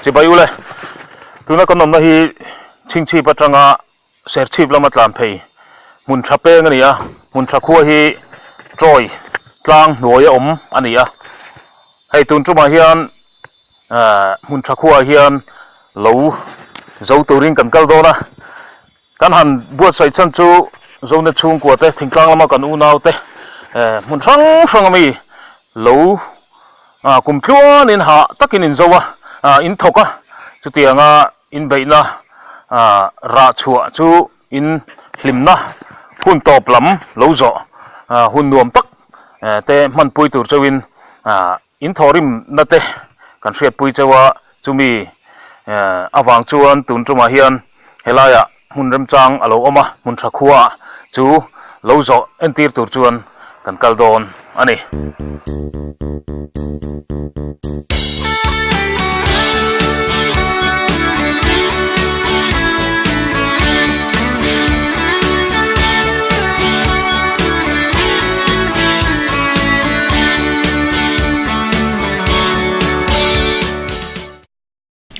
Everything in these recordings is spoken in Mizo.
Chibai ule, tuna kan awmna hi Chhingchhip atanga Serchhip lama tlan phei hmun tha peng a ni a, hmun tha khua hi Troy tlang hnuaia awm a ni a. Hei tun tumah hian hmun tha khuaah hian lo zo turin kan kal dawn a. Kan han buatsaih chhan chu Zonet chhungkua te, thingtlang lama kan unau te hmun hrang hrang ami lo kum tluanin hah takin in zo a, in thawk a, chutianga inbeihna rah chhuah chu in hlimna hun tawp lam lo zawh hun nuam tak te hmanpui tur chauhin In thawhrimna te kan hriatpui chauh a, chumi avang chuan tun tumah hian helaiah hmun remchang a lo awm a, hmun tha khua chu lo zawh entir tur chuan kan kal dawn a ni.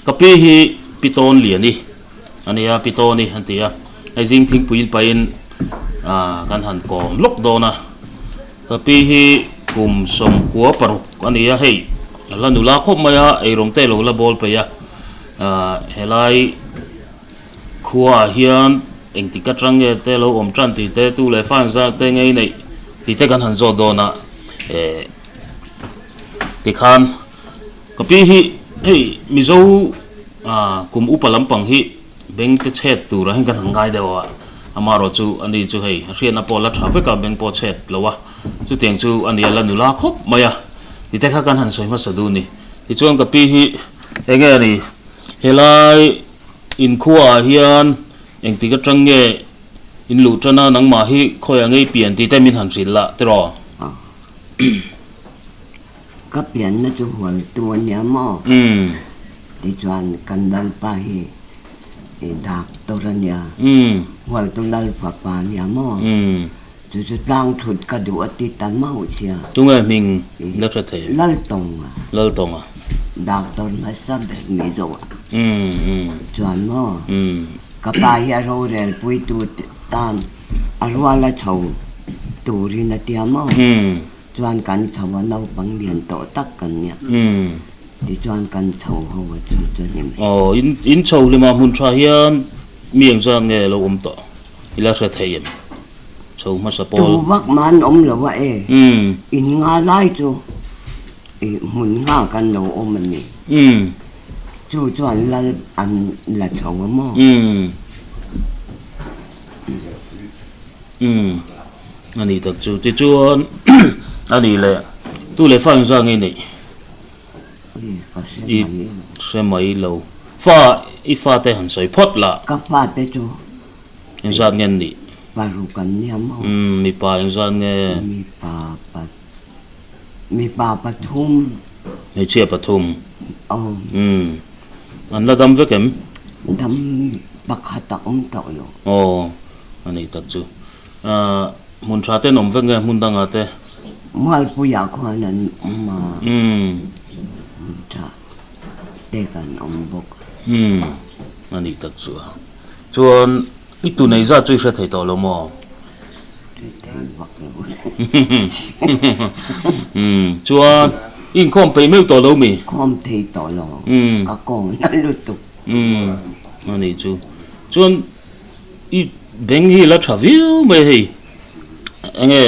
Ka pi hi Pitawn Liani a nia, Pitawni an ti a, hei zing thingpui in pahin kan han kawm lawk dawn a, ka pi hi kum 96 a ni a, hei a la nula khawp mai a, eirawng te lo la bawl peih a, helai Khuaah hian engtik atang nge te lo awm tan tih te, tu leh fa engzat te ngei neih tih te kan han zawt dawn a, eh tikhan ka pi hi hei Mizo ah kum upa lampang hi beng te chhet turah hian kan han ngai deuh a, amaherawh chu ani chu hei a hriatna pawh la tha vek a, beng pawh chhet lo a, chutiang chu a nia la nula khawp mai a tih te kha kan han sawi hmasa duh a ni. Tichuan ka pi hi enge a ni helai. Inkhuaah hian engtik atang nge in luh tan a, nangmah hi khawiah ngei pian tih te min han hrilh lah tiraw? Ka pianna chu hualtu a nia maw? Tichuan kan lalpa hi doctor a nia, hualtu lalfapa a nia maw? Chu chu tlang thut ka duh a ti ta mauh sia. Tunge hming la hre thei? Laltawnga. Laltawnga. Doctor hmasa ber Mizo ah chuan maw ka pa hi a rorel puitu tan a rual a chho turin a tia maw chuan kan chho a naupang lian tawh tak kan nia tichuan kan chho ho a chu chu a ni mai. Aw in chho hlimah hmun tha hian mi engzat nge lo awm tawh i la hre thei em? Chho hmasa pawl. Tu vak man awm lo a e. In nga lai chu i hmun nga kan lo awm a ni. Chu chuan lal an la chho a maw? A ni tak chu. Tichuan a nih leh tu leh fa engzah nge i neih? I hre mai lo. Fa i fate han sawi phawt lah. Ka fate chu Engzat nge an nih? Paruk an nia maw? Umm, mipa engzat nge? Mipa pa, mipa pathum. Hmeichhia pathum? Aw. Umm, an la dam vek em? Dam pakhat a awm tawh lo. Aw, a nih tak chu. Ahh, hmun tha te an awm vek nge hmun dangah te? Mualpuiah khuan an awm a. Umm. Hmun tha te kan awm bawk. Umm, a nih tak chu a. Chuan i tu nei zat chu i hre thei tawh lo maw? Hre thei vak lo. Umm chuan i inkhawm peih meuh tawh lo mi? Khawm thei tawh lo. Ka kawng na lutuk. Umm a nih chu. Chuan i beng hi la tha viau mai hei. Enge?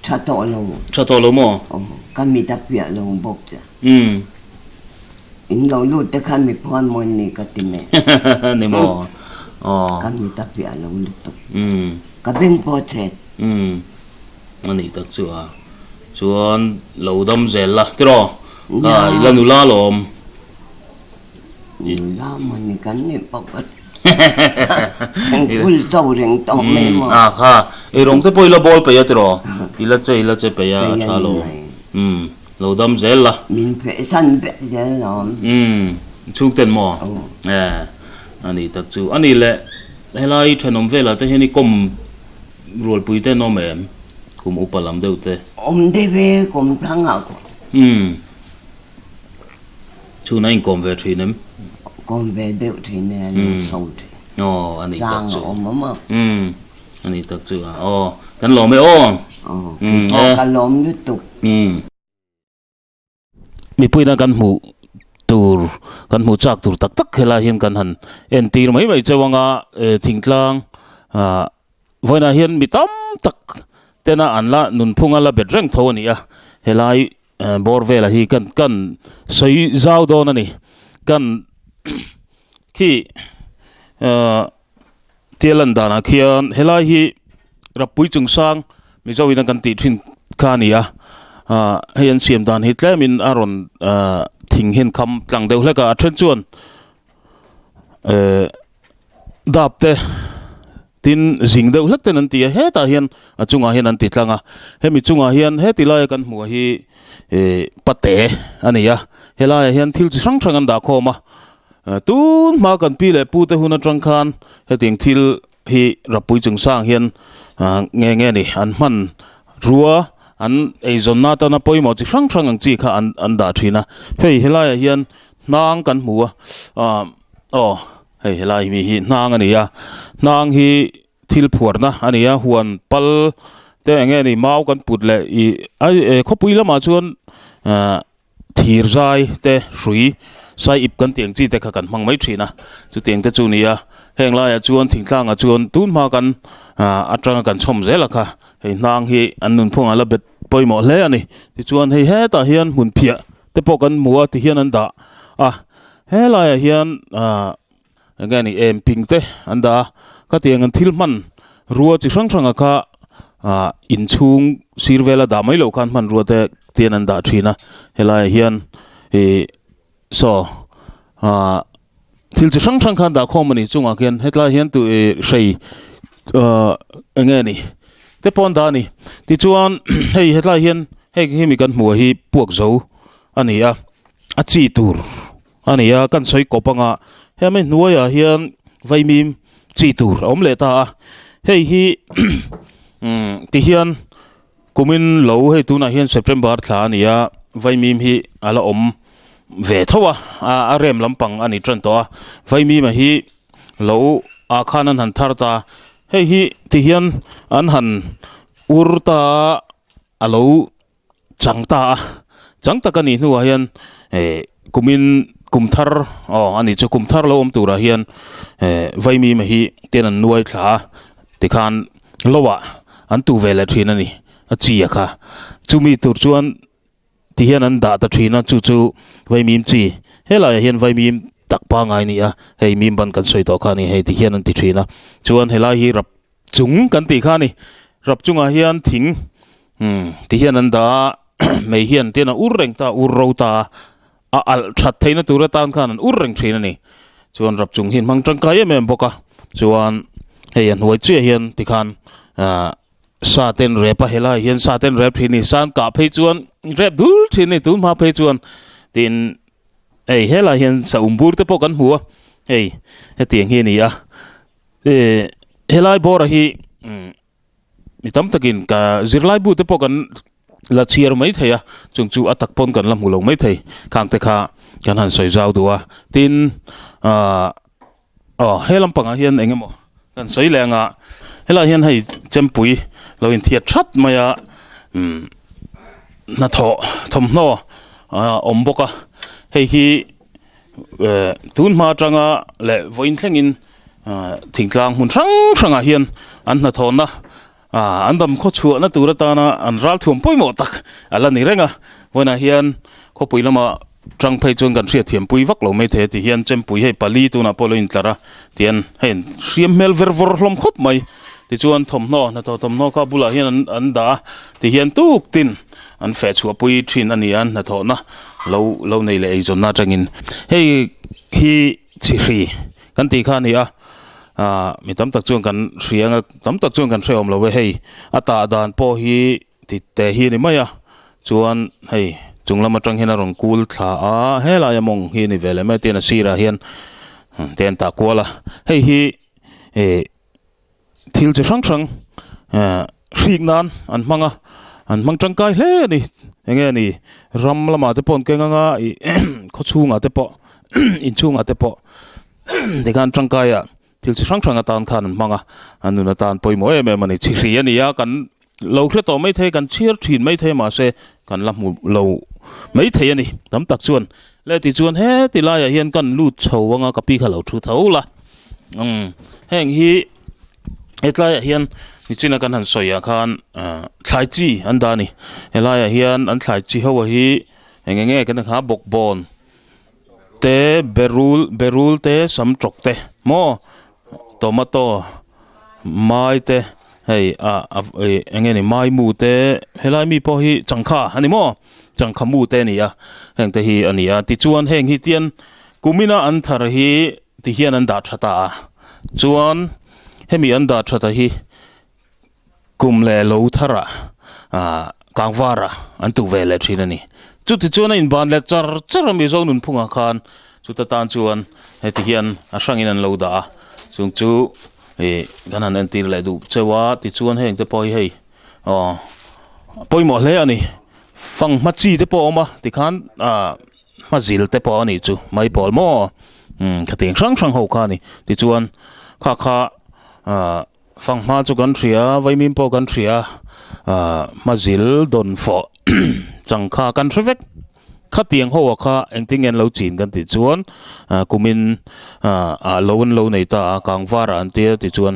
Tha tawh lo. Tha tawh lo maw? Aw ka mit a piah lo bawk che. Umm. In lo lut te khan mi phuan mawi ni ka ti mai. Ni maw? Aw. Ka mit a piah lo lutuk. Umm. Ka beng pawh a chhet. Umm. A nih tak chu a. Chuan lo dam zel la tiraw? Nia. I la nula lawm. Nula maw ni kan nih pawh ka Engkul cho reng tawh mai maw? A kha. Eirawng te pawh i la bawl peih a tiraw? I la che i la che peih a a tha lo. Umm. Lo dam zel la. Min pheh san vek zel lawm. Umm, chhungten maw? Aw. Eh, a nih tak chu. A nih leh, helai thenawm velah te hian i kawm rualpui te an awm em? Kum upa lam deuh te. Awm deuh e, kum thangah kawh. Umm. Chhun a inkawm ve thin em? Kawm ve deuh thin e, a lo chho thin. Aw, a ni tak Tlang chu. a awm awm a. Umm, a ni tak chu a. Aw, kan lawm e aw. Aw, keipawh ka lawm lutuk. Umm. Mipuina kan hmuh tur, kan hmuh chak tur tak tak helai hian kan han entir mai mai cheu anga thingtlang ah vawiinah hian mi tam tak tena an la nunphunga la bet reng tho a ni a, helai bawr velah hi kan kan sawi zau dawn a ni, kan khi ah Tia lan danah khian helai hi Rappui Chungsang Mizo in a kan tih thin kha a ni a, ah hei an siam dan hi tlemin a rawn ah thing hian kham tlang deuh hlek a, a then chuan eh dap te tin zing deuh hlek ten an ti a, hetah hian a chungah hian an ti tlang a, hemi chungah hian heti laia kan hmuh hi eh pate a ni a, helaiah hian thil chi hrang hrang an dah khawm a. Tun hma kan pi leh pu te hun atang khan hetiang thil hi Rappui chungsang hian nge nge ni an hman rua an eizawnna atana pawimawh chi hrang hrang ang chi kha an an dah thin a. Hei helaiah hian hnang kan hmu a, aw hei helai mi hi hnang a ni a, hnang hi thil phuarna a ni a, huan pal te eng nge ni mau kan put leh ih khawpui lamah chuan ah. Thir zai te hrui sai ip kan tih ang chi te kha kan hmang mai thin a, chutiang te chu nia heng laiah chuan thingtlangah chuan tun hma kan ah atanga kan chhawm zel a kha hei hnang hi an nunphungah la bet pawimawh hle a ni. Tichuan hei hetah hian hmun phiah te pawh kan hmu a tihian an dah a, helaiah hian ah eng nge ni em ping te an dah a khatiang an thil hman rua chi hrang hrang ah kha ah inchhung sir vela dah mai loh khan hmanrua te tian an dah thin a helaiah hian ih saw ah thil chi hrang hrang khan dah khawm a ni chungah khian hetlai hian tu ih hrei ah eng nge ni te pawh an dah a ni tichuan hei hetlai hian hei hi mi kan hmuh hi puak zo a ni a a chi tur. A ni a, kan sawi kawp anga hemi hnuaiah hian vaimim chi tur a awm leh ta a, hei hi umm ti hian kumin lo hei tunah hian September thla a ni a, vaimim hi a la awm ve tho a, a rem lampang a ni tan tawh a, vaimim a hi lo ah khan an han thar ta, hei hi ti hian an han ur ta a, a lo. Chang ta a, chang tak a nih hnuah hian eh kumin kum thar aw a nih chu kum thar lo awm turah hian eh vaimim hi ten an nuai thla a tikhan lo ah an tu ve leh thin a ni a chi a kha chumi tur chuan ti hian an dah ta thin a chu chu vaimim chi helaiah hian vaimim tak pangai a ni a hei mim ban kan sawi tawh kha a ni hei ti hian an ti thin a chuan helai hi rap Chung kan tih kha a ni. Rap chungah hian thing umm ti hian an dah a, mei hian tian a ur reng ta a, ur ro ta a, a alh that theihna tur atan khan an ur reng thin a ni. Chuan rap chung hi an hmang tangkai em em bawk a, chuan hei a hnuai chiah hian tikhan ah sa ten rep a, helaiah hian sa ten rep thin a ni. Sa an kah phei chuan rep dul thin a ni tun hma phei chuan tin hei helaiah hian sa um bur te pawh kan hmu a, hei hetiang hi a ni a. Ehh helai bawra hi umm mi tam takin ka zirlai bu te pawh kan la chhiar mai thei a chung chu a tak pawn kan la hmu lo mai thei khang te kha kan han sawi zau duh a tin ahh aw he lampangah hian eng emaw kan sawi leh anga helaiah hian hei chempui lo inthiat that mai a umm hnathawh thawmhnaw a awm bawk a hei hi. Eh tun hma atanga leh vawiin thlengin ah thingtlang hmun hrang hrangah hian an hnathawhna ah an dam khawchhuahna tur atana an ralthuam pawimawh tak a la ni reng a vawiinah hian khawpui lama tang phei chuan kan hriatthiam pui vak lo maithei a ti hian chempui hei pali tunah pawh a lo intlar a tihian hei an hriam hmel ver vawr hlawm khawp mai tichuan thawmhnaw hnathawh thawmhnaw kha bulah hian an an dah a tihian tuk tin. An feh chhuah pui thin a ni a, hnathawhna lo lo nei leh eizawnna atangin. Hei hi chihri kan tih kha a ni a, ah mi tam tak chuan kan hria anga tam tak chuan kan hrehawm lo e hei a tah dan pawh hi ti te hi a ni mai a, chuan hei chung lam atang hian a rawn kul thla a, helai a mawng hi a ni ve leh mai a tin a sirah hian te an tah kual a, hei hi ih. Thil chi hrang hrang eh hrik nan an hmang a, an hmang tangkai hle a ni. Enge ni ram lamah te pawh an keng anga ih khaw chhungah te pawh inchhungah te pawh tikhan tangkaia thil chi hrang hrang atan khan an hmang a, an nun atan pawimawh em em a ni. Chihri a ni a, kan lo hre tawh maithei, kan chhiar thin maithei mahse kan la hmu lo maithei a ni. Tam tak chuan le tichuan heti laiah hian kan lut chho anga ka pi kha lo thu tho la. Umm heng hi hetlaiah hian nichina kan han sawi ah khan ah thlai chi an dah a ni. Helaiah hian an thlai chi ho hi eng eng nge kan kha bawkbawn te berul berul te sam tawk te maw tomato mai te hei ah ih eng nge ni maimu te helai mi pawh hi changkha a ni maw changkha mu te a ni a heng te hi a ni a tichuan heng hi tian kumina an thar hi. Ti hian an dah tha ta a, chuan hemi an dah tha ta hi kum leh lo tharah ah kangvarah an tuh ve leh thin a ni. Chuti chuan a inban leh char char a Mizo nunphungah khan chuta tan chuan heti hian a hrangin an lo dah a, chung chu ih kan han entir leh duh cheu a, tichuan heng te pawh hi hei aw pawimawh hle a ni. Fanghma chi te pawh a awm a tikhan ah. Hma zil te pawh a nih chu mai pawl maw umm khatiang hrang hrang ho kha a ni tichuan kha kha ah fanghma chu kan hria vaimim pawh kan hria ah hma zil dawn fawh changkha kan hre vek khatiang ho ah kha engtin nge an lo chin kan tih chuan ah kumin ah ah lo an lo nei ta a kangvar ah an tia tichuan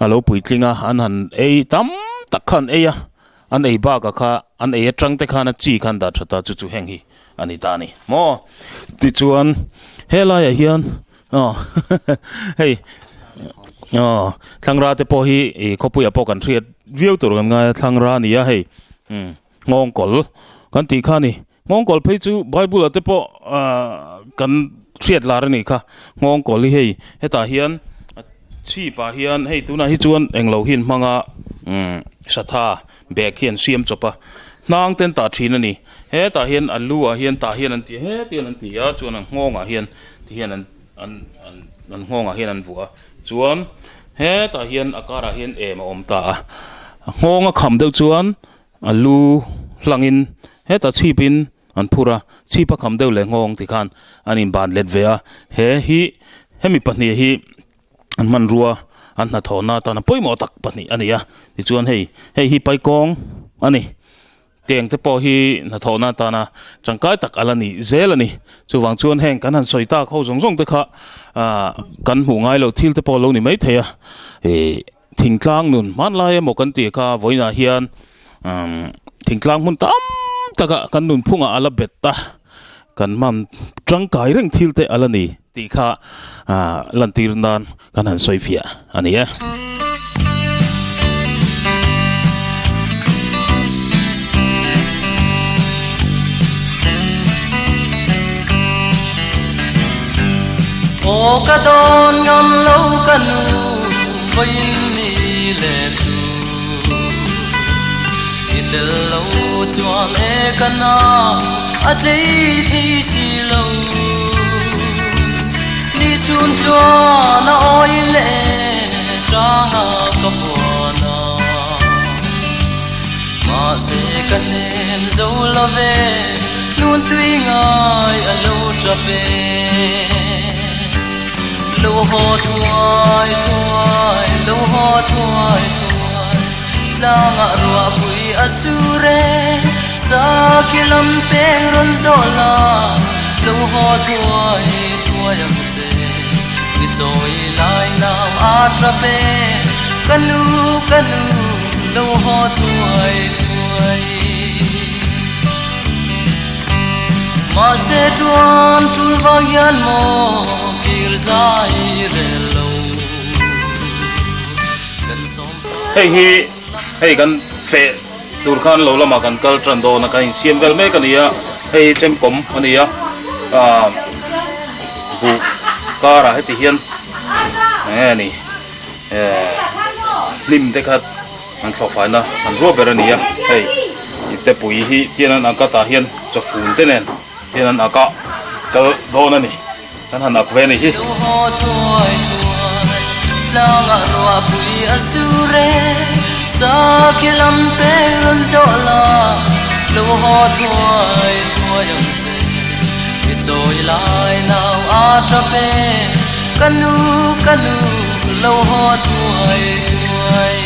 a lo puitling a an han ei tam tak kha an ei a. An ei bakah kha an ei atang te khan a chi khan dah tha ta chu chu heng hi a ni ta a ni maw. Tichuan helaiah hian aw hei aw thlangra te pawh hi ih khawpuiah pawh kan hriat viau tur kan ngai a thlangra a ni a hei umm nghawngkawl kan tih kha a ni. Nghawngkawl phei chu Bible ah te pawh ah kan hriat lar a nih kha. Nghawngkawl hi hei hetah hian chhip ah hian hei tunah hi chuan englo hi an hmang a umm satha bag hi an siam chawp a hnang te an tah thin a ni. Hetah hian a lu ah hian tah hian an ti heti hian an ti a chuan an nghawng ah hian ti hian an an an nghawng ah hian an vuah a chuan hetah hian a karah hian em a awm ta a nghawng a kham deuh chuan A lu hlangin hetah chhipin an phur a, chhip a kham deuh leh nghawng ti khan an inban let ve a, he hi hemi pahnih hi an hmanrua an hnathawhna atana pawimawh tak pahnih a ni a, tichuan hei hei hi paikawng a ni teng te pawh hi hnathawhna atana tangkai tak a la ni zel a ni, chuvang chuan heng kan han sawi tak ho zawng zawng te kha ah kan hmuh ngai loh thil te pawh a lo ni maithei a ih. Thingtlang nun hmanlai emaw kan tih kha vawiinah hian umm thingtlang hmun tam taka kan nunphungah a la bet a, kan hman tangkai reng thil te a la ni tih kha ah lantir nan kan han sawi fiah a ni e. Aw ka dawn ngam lo ka nu vawiin ni leh tu I tel lo chuan e ka nau a tlei thei si lo Ni chhun chuan a awi leh tanga ka buan a Mahse ka hnem zo lo ve, nun tui ngai a lo tap e. Lo haw thuai thuai, lo haw thuai thuai, tlangah ruahpui a sur e. Sakhi lam peng rawn zawh la, lo haw thuai thuai ang che. Mi chawi lai lam a tap e, ka nu ka nu. Lo haw thuai thuai. Mahse tuan tul vang hian maw kir zai rel lo kan sawm Hei hi hei kan feh tur khan lo lamah kan kal tan dawn a kan insiam vel mek a ni a hei hi chemkawm a ni a ah buh karah heti hian eng nge a ni. Eh hnim te kha an thlawh faina an ruah ber a ni a hei ipte pui hi tian an ak a tah hian chawfun te nen tian an ak a kal dawn a ni kan han ak ve a ni hi. Lo haw thuai thuai ang che I chawi lai nau a tap e Ka nu ka nu lo haw thuai thuai.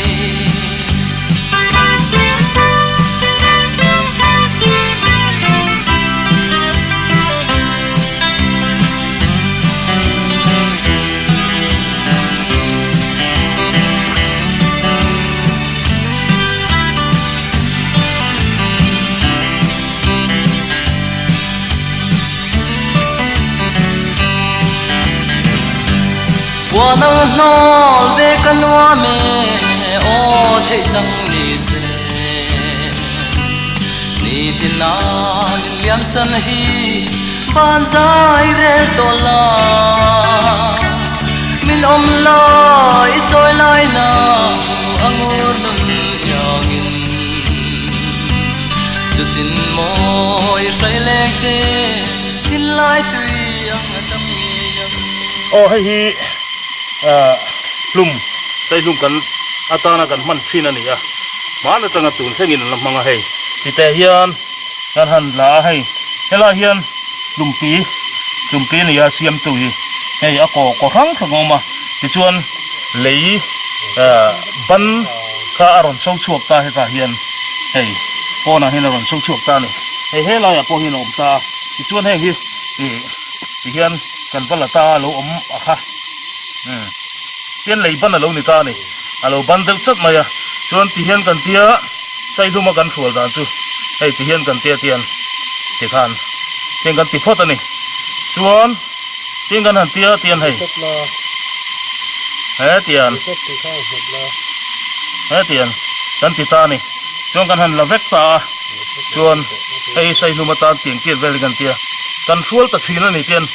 Buan ang hnawl ve ka nuam e aw theih chang ni se Ni tin a min liam san hi van zai rel tawh la Min awm lai i chawi lai na a ngur nun iangin Chutin mawi hrai leng te thinlai tui ang a tam ngei ang. Aw hei hi hlum taihlum kan atana kan hman thin a ni a, hmaan atanga tun thlengin an la hmang a hei. Titeh hian kan han la a hei helai hian hlumpi hlumpi a ni a siamtu hi hei a kaw kaw hrang hrang a awm a tichuan lei ban kha a rawn so chhuak ta hetah hian hei pawnah hian a rawn so chhuak ta a ni hei helaiah pawh hian a awm ta a tichuan heng hi ih tihian kan va la ta a lo awm a kha umm tian lei ban a lo ni ta a ni a lo ban deuh chat mai a chuan tihian kan tia saihluma kan hrual dan chu hei tihian kan tia tian tikhan tian kan ti phawt a ni chuan Tin kan han tia tian hei. He tian. He tian kan ti ta a ni. Chuan kan han la vek ta a. Chuan hei saihlum atan tiang tiat vel hi kan tia. Kan hrual ta thin a ni tian.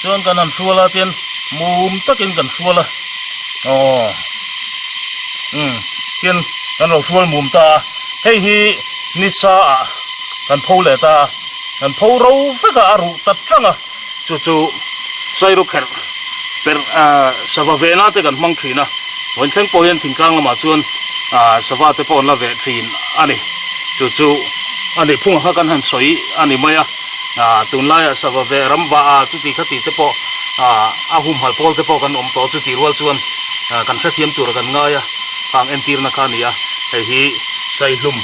Chuan kan han hrual a tian mum takin kan hrual a. Aw. Umm tian kan lo hrual mum ta a. Hei hi nisa ah kan pho leh ta a. Kan pho ro vek a, a ruh ta tang a. Chu chu Sairu kherh perh sava vehna te kan hmang thin a, vawiin thleng pawh hian thingtlang lamah chuan sava te pawh an la veh thin a ni. Chu chu a nih phungah kha kan han sawi a ni mai a, tunlaiah sava veh ram vah a chuti kha tih te pawh a humhalh pawl te pawh kan awm tawh chuti rual chuan kan hrethiam tura kan ngai a, khang entirna kha a ni a, hei hi Saihlum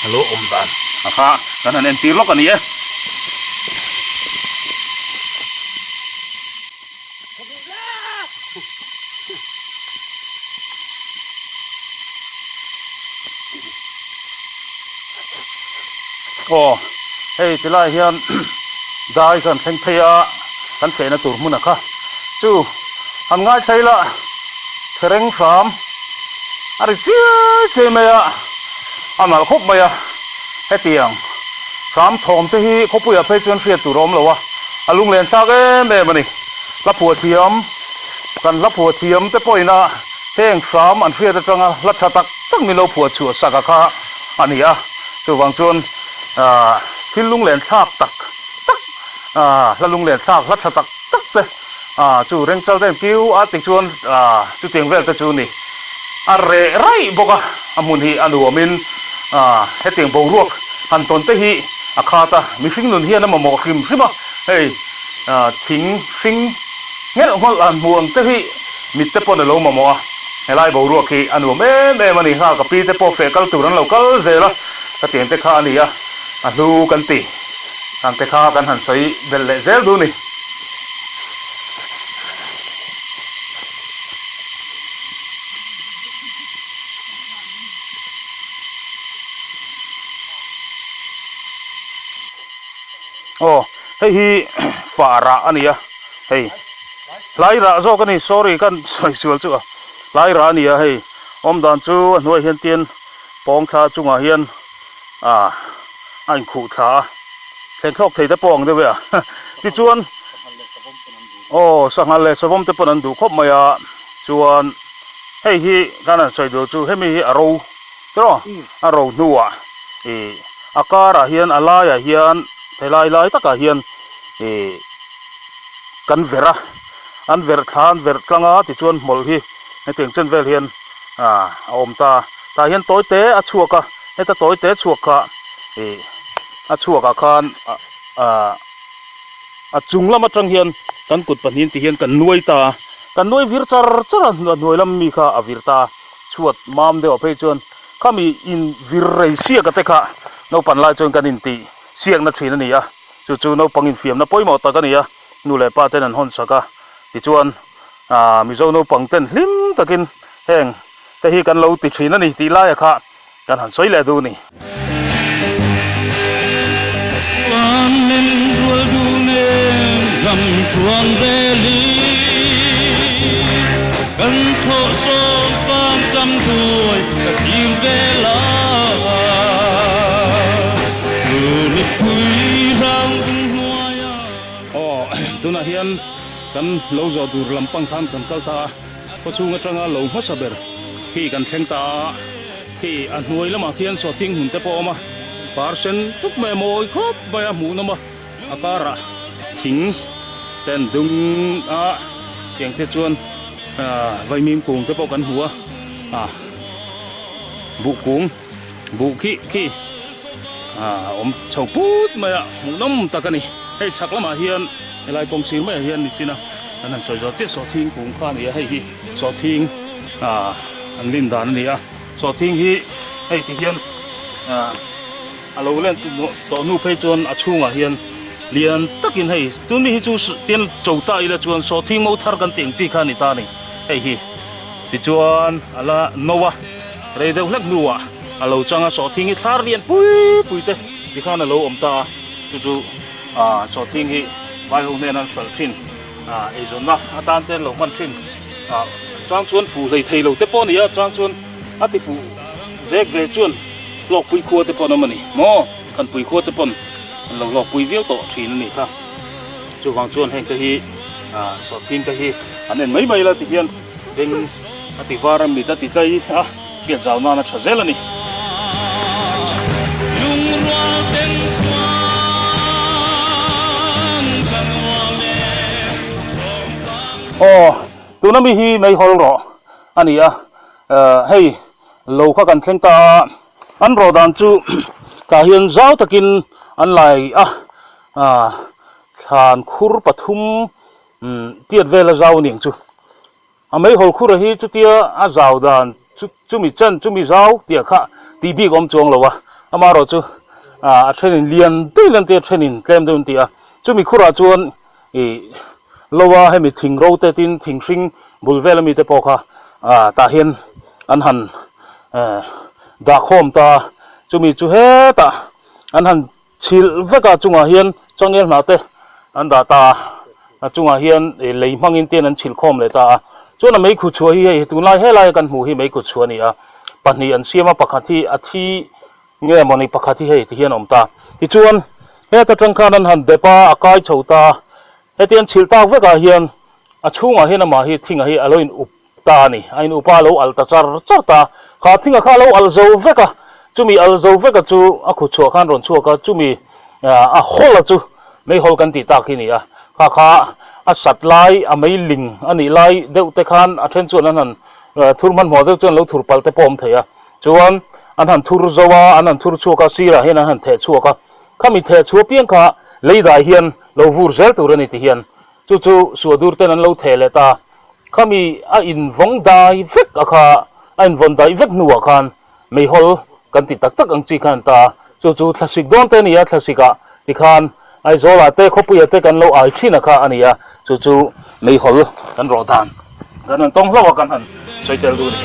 a lo awm dan a kha kan han entir lawk a ni e. Aw hei tilai hian dai kan thleng phei a kan fehna tur hmun a kha chu han ngaithla ila thereng hram a ri chiai chiai mai a a nalh khawp mai a hetiang. Hram thawm te hi khawpuiah phei chuan hriat tur a awm lo a, a lunglen thlak em em a ni. Hla phuah thiam, kan hla phuah thiam te pawhin a heng hram an hriat atanga hla tha tak tak min lo phuah chhuah sak a kha a ni a, chuvang chuan thil lunglen thlak tak tak, hla lunglen thlak hla tha tak tak te chu rengchal te kiu a ti chuan chutiang vel te chu ni a reh raih bawk a. A hmun hi a nuamin hetiang boruak han tawn te hi a khat a, mihring nun hian a mamawh hrim hrim a, hei thing hring nghelh nghawlh han hmu ang te hi mit te pawn a lo mamawh a, helai boruak hi a nuam em em a ni, nghal ka pi te pawh feh kal tur an lo kal zel a, khatiang te kha a ni a, a hlu kan ti ang te kha kan han sawi belh leh zel duh a ni. Aw hei hi fah rah a ni a hei hlai rah zawk a ni sorry ka sawi sual chu a hlai rah a ni a hei awm dan chu a hnuaiah hian tin pawng thla chungah hian ah a inkhuh thla a thlen thlawk thei te pawh ang deuh e a tichuan aw sanghal leh savawm te pawn an duh khawp mai a chuan. Hei hi kan han sawi duh chu hemi hi a ro tiraw a ro hnuah ih a karah hian a laiah hian helai lai takah hian ih kan verh a an verh thla an verh tlang a tichuan hmawlh hi hetiang chen vel hian ah a awm ta tah hian tawi te a chhuak a heta tawi te chhuak kha. Ih a chhuakah khan ah a chung lam atang hian kan kut pahnih ti hian kan nuai ta a, kan nuai vir char char a hnuai lam mi kha a vir ta a, chhuat mam deuh ah phei chuan khami in vir rei siak a te kha naupang lai chuan kan intih siakna thin a ni a, chu chu naupang infiamna pawimawh tak a ni a, nu leh pa ten an hawn sak a, tichuan ah Mizo naupang ten hlim takin heng te hi kan lo ti thin a ni tih laia kha kan han sawi leh duh a ni. Chuan min rual duh nen lam chuan velin kan thlawh sawm fang cham duai ka thlir vel a Tunipui rang vung hnuaia. Aw, tunah hian kan lo zawh tur lam pang khan kan kal ta a, khawchhung atanga lo hmasa ber hi kan thleng ta a. Khi a hnuai lamah khian sawhthing hmun te pawh a awm a, par sen tuk mai a mawi khawp mai a hmuh nawm a, a karah thing te an dung a, tiang te chuan ah vaimim kung te pawh kan hmu a, ah buh kung buh khi khi ah a awm chho put mai a, hmuh nawm tak a ni. Hei chhak lamah hian helai kawng sir maiah hian ni chin a, kan han sawi zawh chiah sawhthing kung kha a ni a, hei hi sawhthing ah an lin dan a ni a sawhthing hi hei ti hian ah a lo len tawh hnu phei chuan a chhungah hian lian takin hei tun mi hi chu tian cho ta ila chuan sawhthing mo thar kan tih ang chi kha a ni ta a ni hei hi tichuan a la no a rei deuh hlek hnuah a lo chang a sawhthing hi thlar lian pui pui te tikhan a lo awm ta a chu chu ah sawhthing hi vai ho hnena an hralh thin. Ah eizawnna atan te an lo hman thin ah chang chuan fuh hlei thei lo te pawh a ni a chang chuan a ti fuh vek ve chuan hlawkpui khua te pawh an awm a ni maw khanpui khua te pawn an lo hlawkpui viau tawh thin a ni kha chuvang chuan heng te hi ah sawhthing te hi an en mai mai la ti hian beng a ti var a mit a ti tlai a hriat zau nan a tha zel a ni. Lungrual ten chuan ka nuam e sawm fang. Aw, tuna mi hi meihawl rawh a ni a, hei lo kha kan thleng ta a, an rawh dan chu tah hian zau takin an lai a, thlan khur pathum tiat vel a zau a ni ang chu. A meihawl khura hi chutia a zau dan chu chumi chan chumi zau tih kha tih bik awm chuang lo a, amaherawh chu a thenin lian deuhin an ti a, thenin tlem deuhin an ti a, chumi khurah chuan ih lo a hemi thing ro te tin thing hring bul vel ami te pawh kha tah hian an han dah khawm ta a, chumi chu hetah an han Chhilh vekah chungah hian changel hnah te an dah ta a, a chungah hian lei hmangin ten an chhilh khawm leh ta a. Chuan a meikhu chhuah hi hei tunlai helaia kan hmuh hi meikhu chhuah a ni a, pahnih an siam a, pakhat hi a thi nge mawni pakhat hi hei ti hian a awm ta. Tichuan heta tang khan an han dep a, a kai chho ta a, heti an chhilh tak vekah hian a chhungah hian amah hi thingah hi a lo in up ta a ni. A in upa a lo alh ta char char ta. Kha thinga kha a lo alh zo vek a, chumi alh zo veka chu a khut chhuah khan rawn chhuak a, chumi a hawla chu meihawl kan tih tak hi a ni a. Kha kha a sat lai, a mei ling a nih lai deuh te khan a then chuan an han thur hmanhmawh deuh chuan lo thur palh te pawh a awm thei a. Chuan an han thur zo a, an han thur chhuak a, sirah hian an han theh chhuak a. Khami theh chhuah piang kha lei dai hian lo vur zel tur a ni ti hian chu chu suahdur ten an lo theh leh ta. Khami a invawng dai vek a kha, a invawn daih vek hnuah khan meihawl kan ti tak tak ang chi khan ta. Chu chu thlasik dawn te a ni a, thlasik ah tikhan Aizawl ah te khawpui ah te kan lo ai thin a kha a ni a, chu chu meihawl kan rawh dan kan han tawng hlauh a kan han sawi tel duh a ni.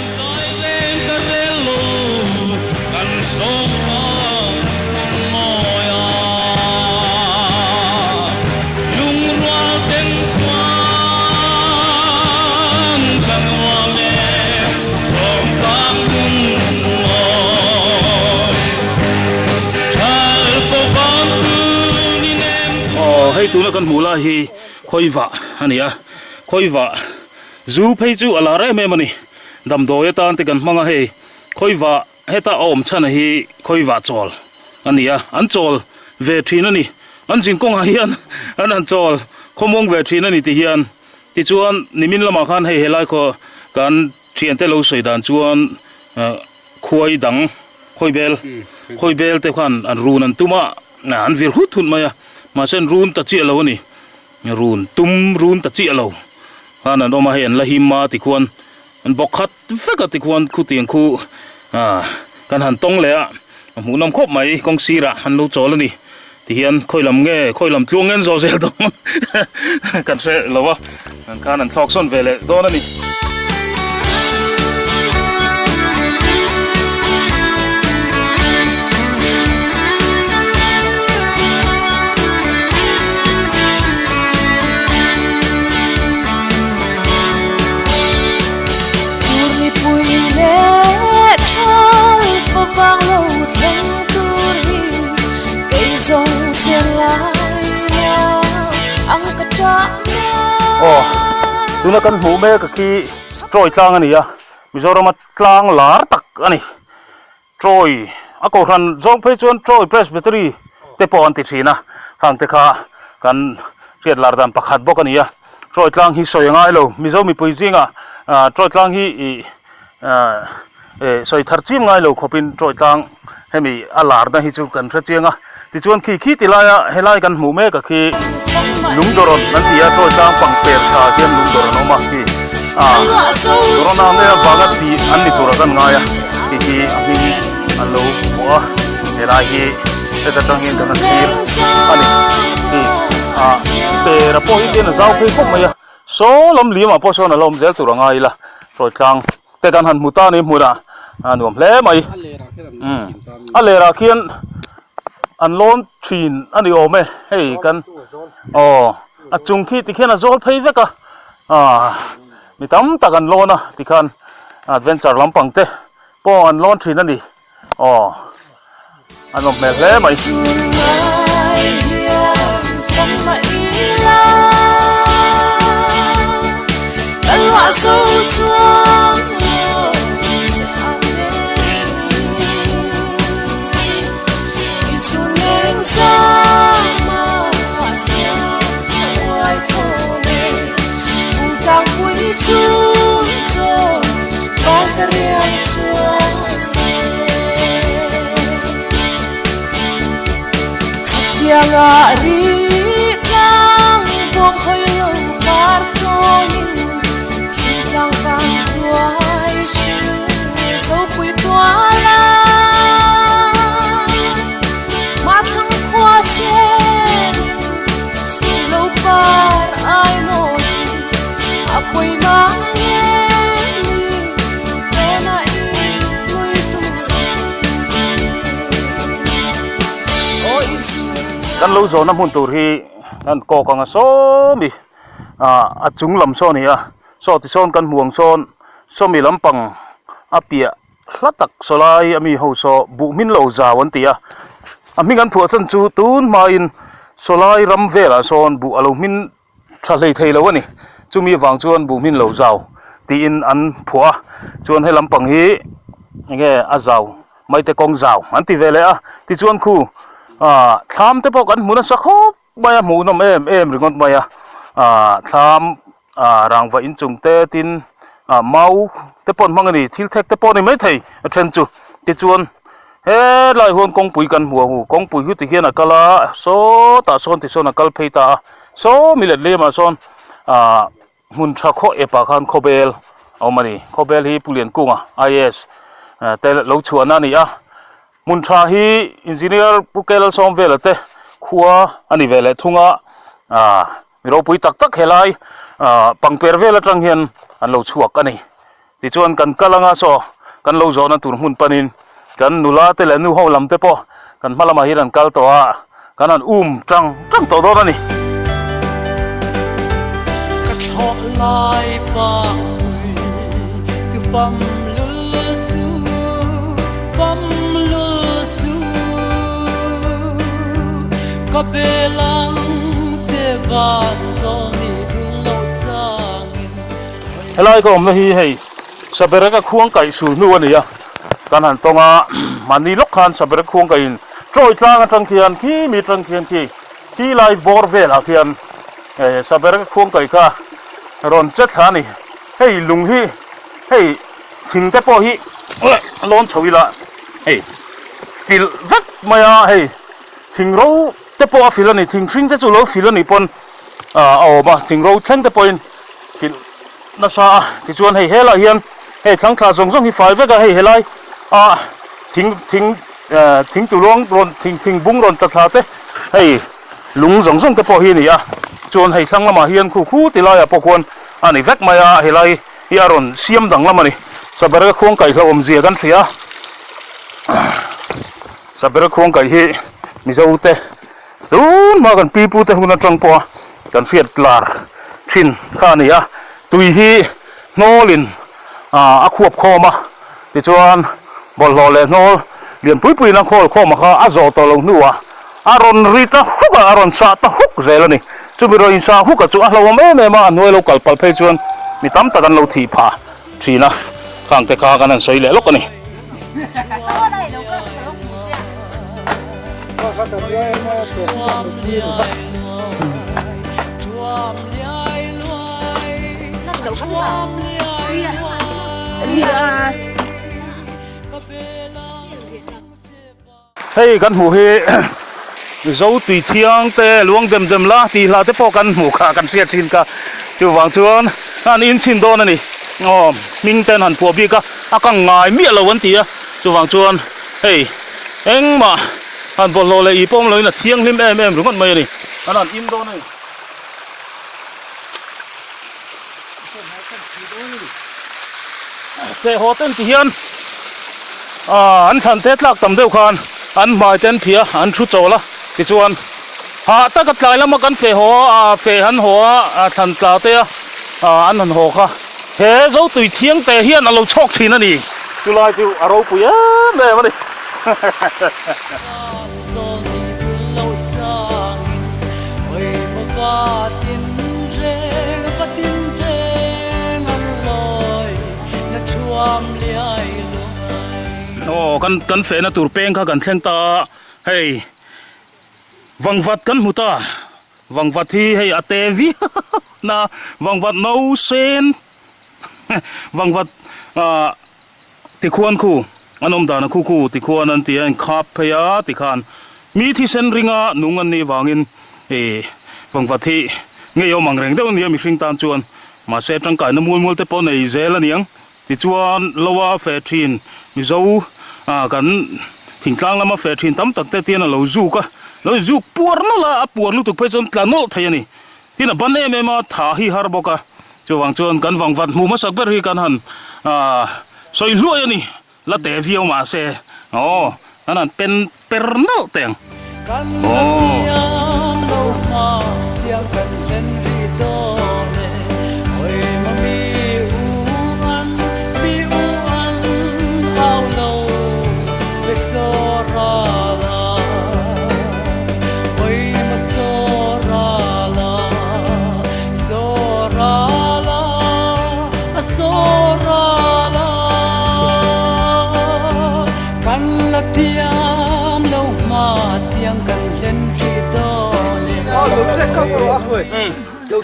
Aw hei tuna kan hmuh lai hi khawivah a ni a khawivah zu phei chu a lar em em a ni damdawi atan te kan hmang a hei khawivah Heta a awm chhan hi khawivah chawl a ni a, an chawl ve thin a ni. An zin kawngah hian an han chawl khawmuang ve thin a ni ti hian. Tichuan nimin lamah khan hei helai khaw kan thiante lo sawi dan chuan khuai dang khawi bel. Khawi bel te khan an run an tum a, an vir hut hut mai a, mahse an run ta chiah lo a ni. Run tum run ta chiah lo khan an awm a, hei an la him a tikhuan an bawk khat vek a tikhuan khutiang khu kan han tawng leh a, a hmuhnawm khawp mai kawng sirah an lo chawl a ni. Tihian khawi lam nge khawi lam tluang nge an zawh zel dawn kan hre lo a, an khan an thlawk sawn ve leh dawn a ni. Turmipui leh thal favang lo thleng tur hi kei zawng sian lai la ang ka chah na. Aw, tuna kan hmuh mek a khi Troy tlang a ni a, Mizorama tlang lar tak a ni. Troy, a kohhran zawng phei chuan Troy Presbytery te pawh an ti thin a, khang te kha kan hriat lar dan pakhat bawk a ni a. Troy tlang hi sawi a ngai lo, Mizo mipui zingah Troy tlang hi ih sawi thar chim ngai lo khawpin Troy tlang hemi a larna hi chu kan hre chiang a. Tichuan khi khi ti laia helai kan hmuh mek a khi lungdawrawn an ti a, Troy tlang pangper tha hian lungdawrawn a awm a khi corona mai avanga tih an ni tura kan ngai a, khi khi a hming an lo phuah a, helai hi heta tang hian kan han thlir a ni. Khi pera pawh hi tian a zau phei khawp mai a, saw lam liamah pawh sawn a la awm zel tur a ngai ila Troy tlang te kan han hmu ta a ni hmunah a nuam hle mai a lerah khian an lawn thin a ni awm e hei kan aw a chung khi tikhian a zawl phei vek a ah mi tam tak an lawn a tikhan adventure lampang te pawh an lawn thin a ni aw a nawm hmel hle mai. Chutianga ri tlang buang hawi lo par chawiin chhim tlang van tuai hrilh zopui tual a mahthlang khua semin lo par ai nawi a pawimah nge ni tawna in hlui tur Kan lo zawhna hmun tur hi an kawk ang a sawmi ah a chung lam saw a ni a saw tisawn kan hmu ang sawn sawmi lampang a piah hla tak saw lai a mi ho saw buh hmin lo zau an ti a a hming an phuah chhan chu tun hmain saw lai ram velah sawn buh a lo hmin tha hlei thei lo a ni. Chumi avang chuan buh hmin lo zau tiin an phuah a, chuan he lampang hi enge a zau maite kawng zau an ti ve leh a, tichuan khu ah thlam te pawh kan hmu nasa khawp mai a, hmuhnawm em em ringawt mai a, ah thlam ah rangva inchung te tin ah mau te pawh an hmang a ni, thil thek te pawh a ni maithei a then chu tichuan. Helai huan kawngpui kan hmu ang u, kawngpui hi tihian a kal a, sawtah sawn tisawn a kal phei ta a, saw mi let lemah sawn ahh hmun tha khaw epah khan khawbel a awm a ni, khawbel hi Pu Liankunga IAS te lo chhuahna a ni a, hmun tha hi Engineer Pu K Lalsawmvela te khua a ni ve leh thung a, ahh mi ropui tak tak helai ahh pangper vel atang hian an lo chhuak a ni. Tichuan kan kal anga saw kan lo zawhna tur hmun panin kan nula te leh nu ho lam te pawh kan hma lamah hian an kal tawh a, kan han um tang tang tawh dawn a ni. Ka thlawh lai pangpui chu fam lul su, fam lul su. Ka bel ang che van zawl ni dul lo changin. Helai ka awmna hi hei Sabereka khuang kaih sul hnu a ni a, kan han tawng a, mahni lawk khan Sabereka khuang kaihin Troy tlang atang khian khi mi atang khian khi khi lai bawr velah khian Sabereka khuang kaih kha rawn che thla a ni. Hei lung hi hei thing te pawh hi lawn chho ila hei. filh vek mai a hei thing ro te pawh a filh a ni thing hring te chu lo filh a nih pawn ah a awm a thing ro thleng te pawhin filh nasa a tichuan hei helaiah hian hei thlang thla zawng zawng hi fai vek a hei helai ah thing thing eh thing tuluang rawn thing thing bung rawn tla thla te hei lung zawng zawng te pawh hi a ni a chuan hei thlang lamah hian khu khu ti laiah pawh khuan a ni vek mai a helai hi a rawn siam danglam a ni. Sabereka khuang kaih hlauhawm zia kan hria a, Sabereka khuang kaih hi Mizo te tun hma kan pi pu te hun atang pawha kan hriat lar thin kha a ni a, tui hi hnawlin a khuap khawm a, tichuan bawlhhlawh leh hnawl lian pui puiin a khawl khawm a kha a zawh tawh lo hnuah a rawn ri ta huk a, a rawn sah ta huk zel a ni. Chumi rawn insah huk a chu a hlauhawm em em a, a hnuai lo kal palh phei chuan mi tam tak an lo thih phah thin a, khang te kha kan han sawi leh lawk a ni. Hei kan hmuh hi Mizo tui thiang te luang dem dem la tih hla te pawh kan hmuh kha kan hriat thin kha chuvang chuan an inchhin dawn a ni aw hming ten han phuah bik a a kang ngai miah lo an ti a chuvang chuan hei engmah han bawlhhlawh leh ih pawm loin a thianghlim em em ringawt mai a ni an han in dawn a ni. Feh haw ten ti hian aah an thlan te tlak tam deuh khan an hmai te an phiah a an thu chawl a tichuan hah taka tlai lama kan feh haw a aah feh han haw a ah thlan tla te a aah an han haw kha he zo tui thiang te hian a lo chhawk thin a ni chulai chu a ropui em em a ni. Aw kan kan fehna tur peng kha kan thleng ta a hei vangvat kan hmu ta vangvat hi hei a te viau na vangvat no sen vangvat ah. Tikhuan khu an awm dan a khu khu tikhuan an ti a inkhap phei a tikhan mi thisen ringa nung an nih vangin ih vangvat hi ngeiawm ang reng deuh a nia mihring tan chuan mahse tangkaina mual mual te pawh nei zel a niang tichuan lo a feh thin Mizo ah kan thingtlang lama feh thin tam tak te tian a lo zuk a lo inzuk puar nawlh a a puar lutuk phei chuan tla nawlh thei a ni. Tin a ban em em a, tha hi har bawk a, chuvang chuan kan vangvat hmu hmasak ber hi kan han aah sawi hluai a ni, la teh viau mah se aw kan han pen per nalh teh ang aw.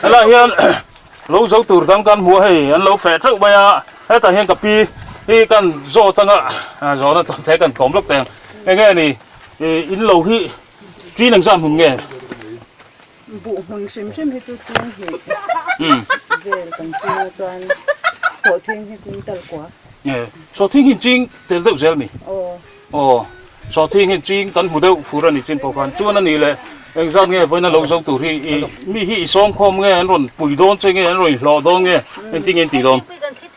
Helai hian lo zo tur dang kan hmu a hei an lo feh teuh mai a hetah hian ka pi hi kan zawt anga zawhna tawn te kan kawm lawk teh ang enge ni in lo hi Chin engzah hmun nge? Buh hmun hrim hrim hi chu ching hnih vel kan ching a chuan sawhthing hi quintal kua. Sawhthing hi ching tel deuh zel mi? Aw. Aw, sawhthing hi ching kan hmu deuh fur a ni chin pawh khan. Chuan a nih leh engzat nge vawiin a lo zo tur hi i mi hi i sawm khawm nge an rawn pui dawn che nge an rawn inhlawh dawn nge engtin nge in tih dawn?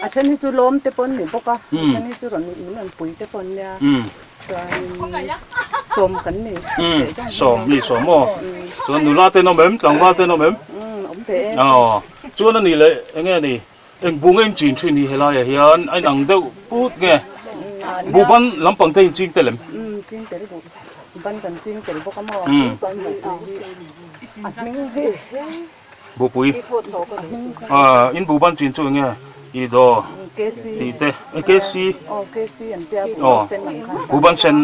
A then hi chu lawm te pawn ni bawk a, a then hi chu rawn min rawn pui te pawn nia. Chuanin sawm kan ni. Sawm ni sawm aw. Chuan nula ten awm em tlangval ten awm em? Awm ve e. Aw. Chuan a nih leh eng nge ni eng bu nge in chin thin hi helaiah hian a inang deuh put nge bu ban lampang te in ching tel em? Ching tel bu ban kan ching tel bawk a maw? Chuan bu pui hi a hming hi. Bupui in bu ban chin chu enge i daw tih te e KC aw bu ban sen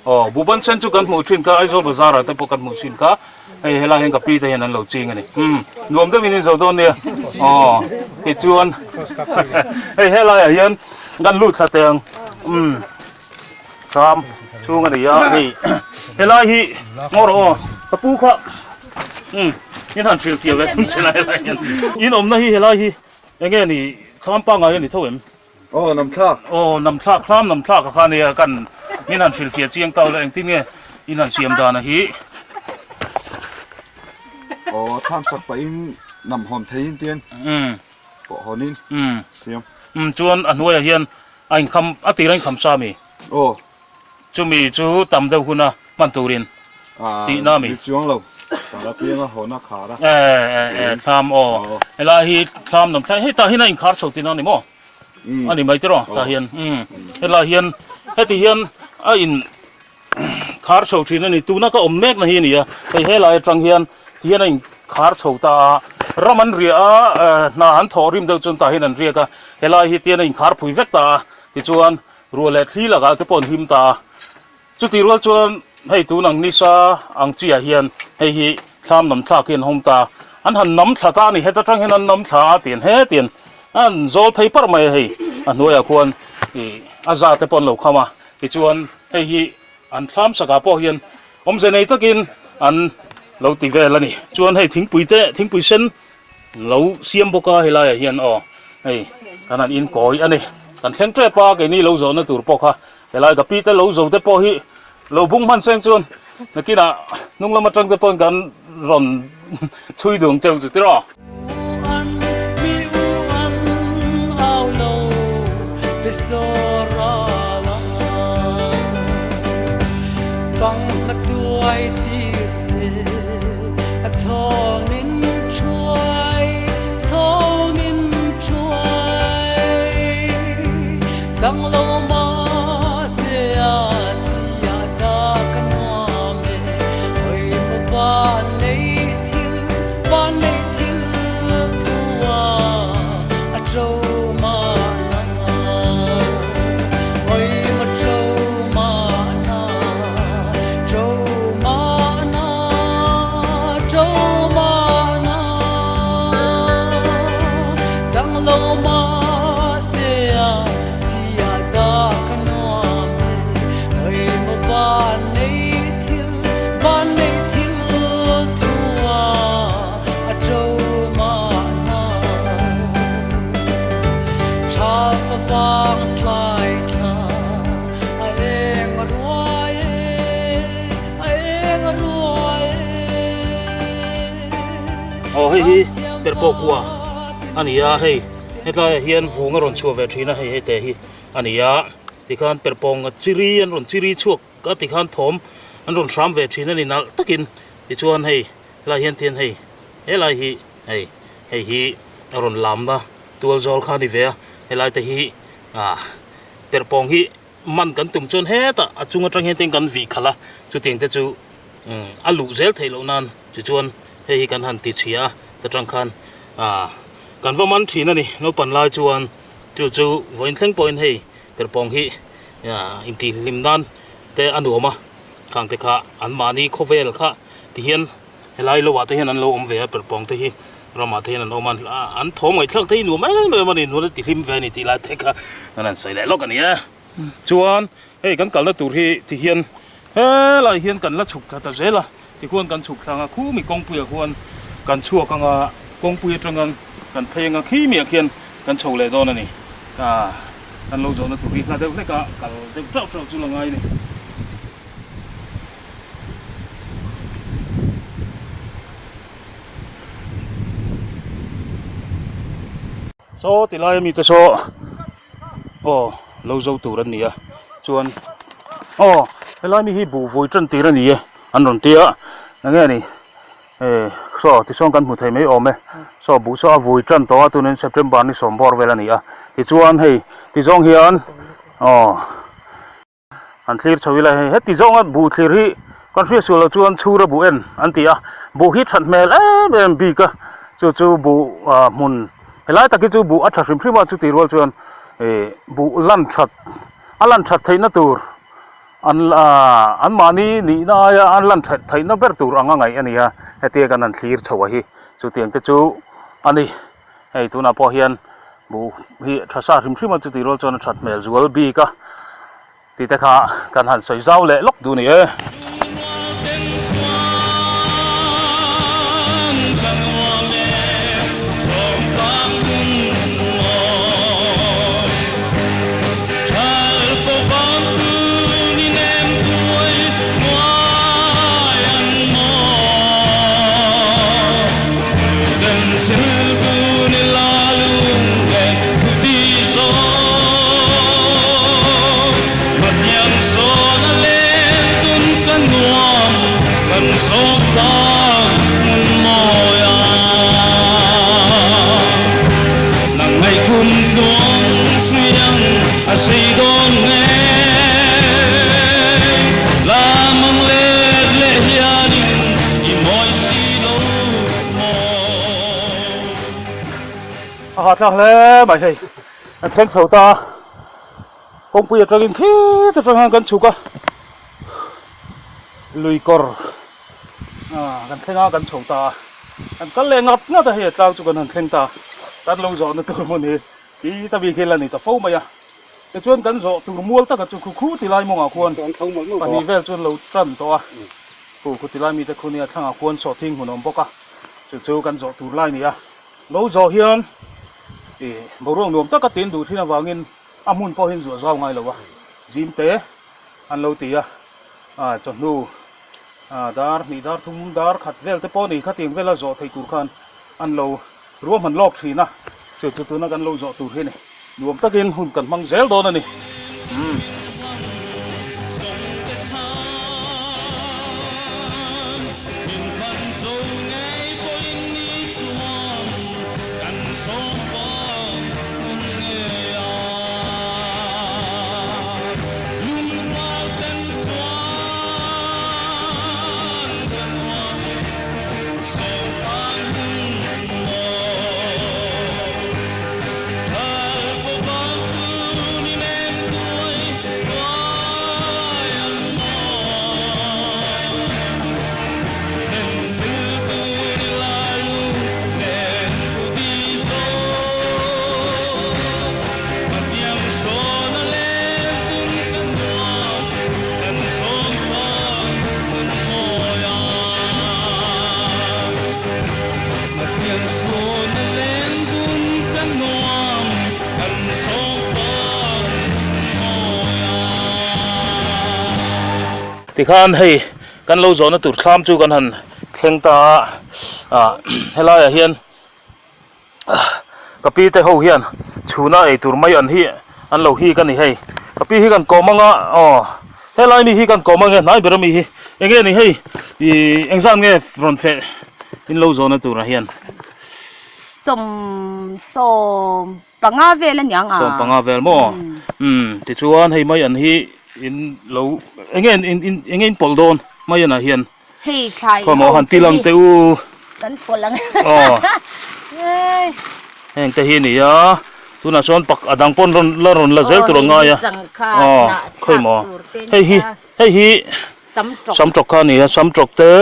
aw bu ban sen chu kan hmuh thin kha Aizawl bazar ah te pawh kan hmuh thin kha hei helai hian ka pi te hian an lo ching a ni umm nuam deuhin in zo dawn nia aw tichuan hei helai ah hian kan lut thla teh ang umm. Thlam chhung a ni a hei helai hi ngaw rawh aw ka pu kha umm in han hrilh fiah ve thung che lai helai hian in awmna hi helai hi enge ni thlam pangngai a ni tho em? Aw nam thlak. Aw nam thlak thlam nam thlak a kha nia kan min han hrilh fiah chiang tau la engtin nge in han siam dan a hi. Aw thlam sak pahin nam hawn theihin tian pawh hawnin siam. Umm chuan a hnuaiah hian A inkham, a tir a inkham sa mi? Aw. Chumi chu tam deuh huna hman turin tihna mi? Ni chuang lo, tara pianga hawna khar a. E, e, e, thlam aw. Helai hi thlam nam thlai, hei tah hian a inkhar chho tihna a ni maw? A ni mai tiraw tah hian, umm. Helai hian, heti hian a in khar chho thin a ni, tuna ka awm mek na hi a ni a, hei helai atang hian hian a in khar chho ta a, ram an riah a, hna an thawh rim deuh chuan tah hian an riak a, helai hi tian a in khar phui vek ta a, tichuan ruah leh thli lakah te pawh an him ta a, chutih rual chuan hei tun ang nisa ang chi ah hian hei hi thlam nam thlak hi an hawm ta a, an han nam thla ta a ni, heta tang hian an nam thla a tian hetian an zawl phei parh mai a hei a hnuaiah khuan ih a za te pawh an lo kham a. Tichuan hei hi an thlam sakah pawh hian awmze nei takin an lo ti vel a ni. Chuan hei thingpui te thingpui sen lo siam bawk a helaiah hian aw hei kan han inkawi a ni. Kan thleng tep a keini lo zawhna tur pawh kha helai ka pi te lo zo te pawh hi lo bung hman seng chuan nakinah hnung lam atang te pawhin kan rawn chhui duh ang cheu chu tiraw. Aw hei hi perpawh kua a ni a hei hetlaiah hian vung a rawn chhuah ve thin a hei hei te hi a ni a tikhan perpawng chiri an rawn chiri chhuak Ka ti khan thawm an rawn hram ve thin a ni nalh takin tichuan hei helai hian tian hei helai hi hei hei hi a rawn lamna tual zawl kha a ni ve a helai te hi ah perhpawng hi man kan tum chuan hetah a chung atang hian tin kan vih khalh a chutiang te chu umm a luh zel theih loh nan tichuan hei hi kan han ti chhia a ta tang khan ah kan va man thin a ni naupang lai chuan chu chu vawiin thleng pawhin hei perhpawng hi. Intihhlim nan te a nuam a, khang te kha an mahni khawvel kha ti hian helai lo ah te hian an lo awm ve a, perhpawng te hi ramah te hian an awm a, an thawm ngaihthlak te hi nuam em em a ni, nuam a tihlim ve a ni tih lai te kha kan han sawi leh lawk a ni e. Chuan hei kan kalna tur hi ti hian helai hian kan la chhuk thla ta zel a, tikhuan kan chhuk thlang a, khumi kawngpuiah khuan kan chhuak ang a, kawngpui atanga kan phei ang a, khimiah khian kan chho leh dawn a ni. Kan lo zawhna tur hi hla deuh hlek a, kal deuh tauh tauh chu la ngai a ni. Saw ti lai ami te saw aw lo zo tur an ni a chuan aw helai mi hi buh vui tan tir a ni e an rawn ti a enge a ni. Eh saw tichuan kan hmu thei mai awm e saw buh saw a vui tan tawh a tunin September ni sawm bawr vel a ni a tichuan hei ti zawng hian aw an thlir chho ila hei heti zawnga buh thlir hi kan hriat sual loh chuan chhura buh en an ti a buh hi that hmel em em bik a chu chu buh ah hmun helai tak hi chu buh a tha hrim hrim a chutih rual chuan eh buh lan that a lan that theihna tur. An an mahni nihna aia an lan that theihna ber tur anga ngaih a ni a, hetia kan han thlir chho a hi chutiang te chu a ni. Hei tunah pawh hian buh hi tha sa hrim hrim a chutih rual chuan a that hmel zual bik a. Tih te kha kan han sawi zau leh lawk duh ni e. A hahthlak hle mai hei an thleng chho ta a kawngpui atangin khit atang hian kan chhuk a lui kawr ah kan thleng a kan chho ta a kan kal leh ngap ngap a hei a tlang chu kan han thleng ta kan lo zawhna tur hmun hi khi ta bik hi la ni ta fo mai a tichuan kan zawh tur mual taka chu khu khu ti lai mawngah khuan pahnih vel chuan lo tan tawh a khu khu ti lai mite khu nia thlangah khuan sawhthing hmun a awm bawk a chu chu kan zawh tur lai a ni a. Lo zawh hian ih boruak nuam taka tin duh thin avangin a hmun pawh hi an zuah zau ngai lo a, zim te an lo ti a, ah chawhnu ah dar hnih dar thum dar khat vel te pawh a ni khatiang vela zawh theih tur khan an lo ruahman lawk thin a, chu chu tuna kan lo zawh tur hi a ni. Nuam takin hun kan hmang zel dawn a ni. Umm. Tikhan hei kan lo zawhna tur thlam chu kan han thleng ta a, ah helaiah hian Ka pi te ho hian chhuna ei tur mai an hi an lo hik a ni hei. Ka pi hi kan kawm anga aw helai mi hi kan kawm ange hnai ber ami hi enge ni hei ih engzat nge rawn feh in lo zawhna turah hian. Sawm sawm panga vel a niang a. Sawm panga vel maw? Umm tichuan hei mai an hi in lo enge in in enge in pawlh dawn mai anah hian. Hei thlai Khaw maw han ti lang teh u. Kan pawlh ang. Aw. Heng te hi ni a. Tunah chuan pak a dang pawn rawn la rawn la zel tur a ngai a. Aw khawi maw. Hei hi hei hi samtawk kha a ni a samtawk te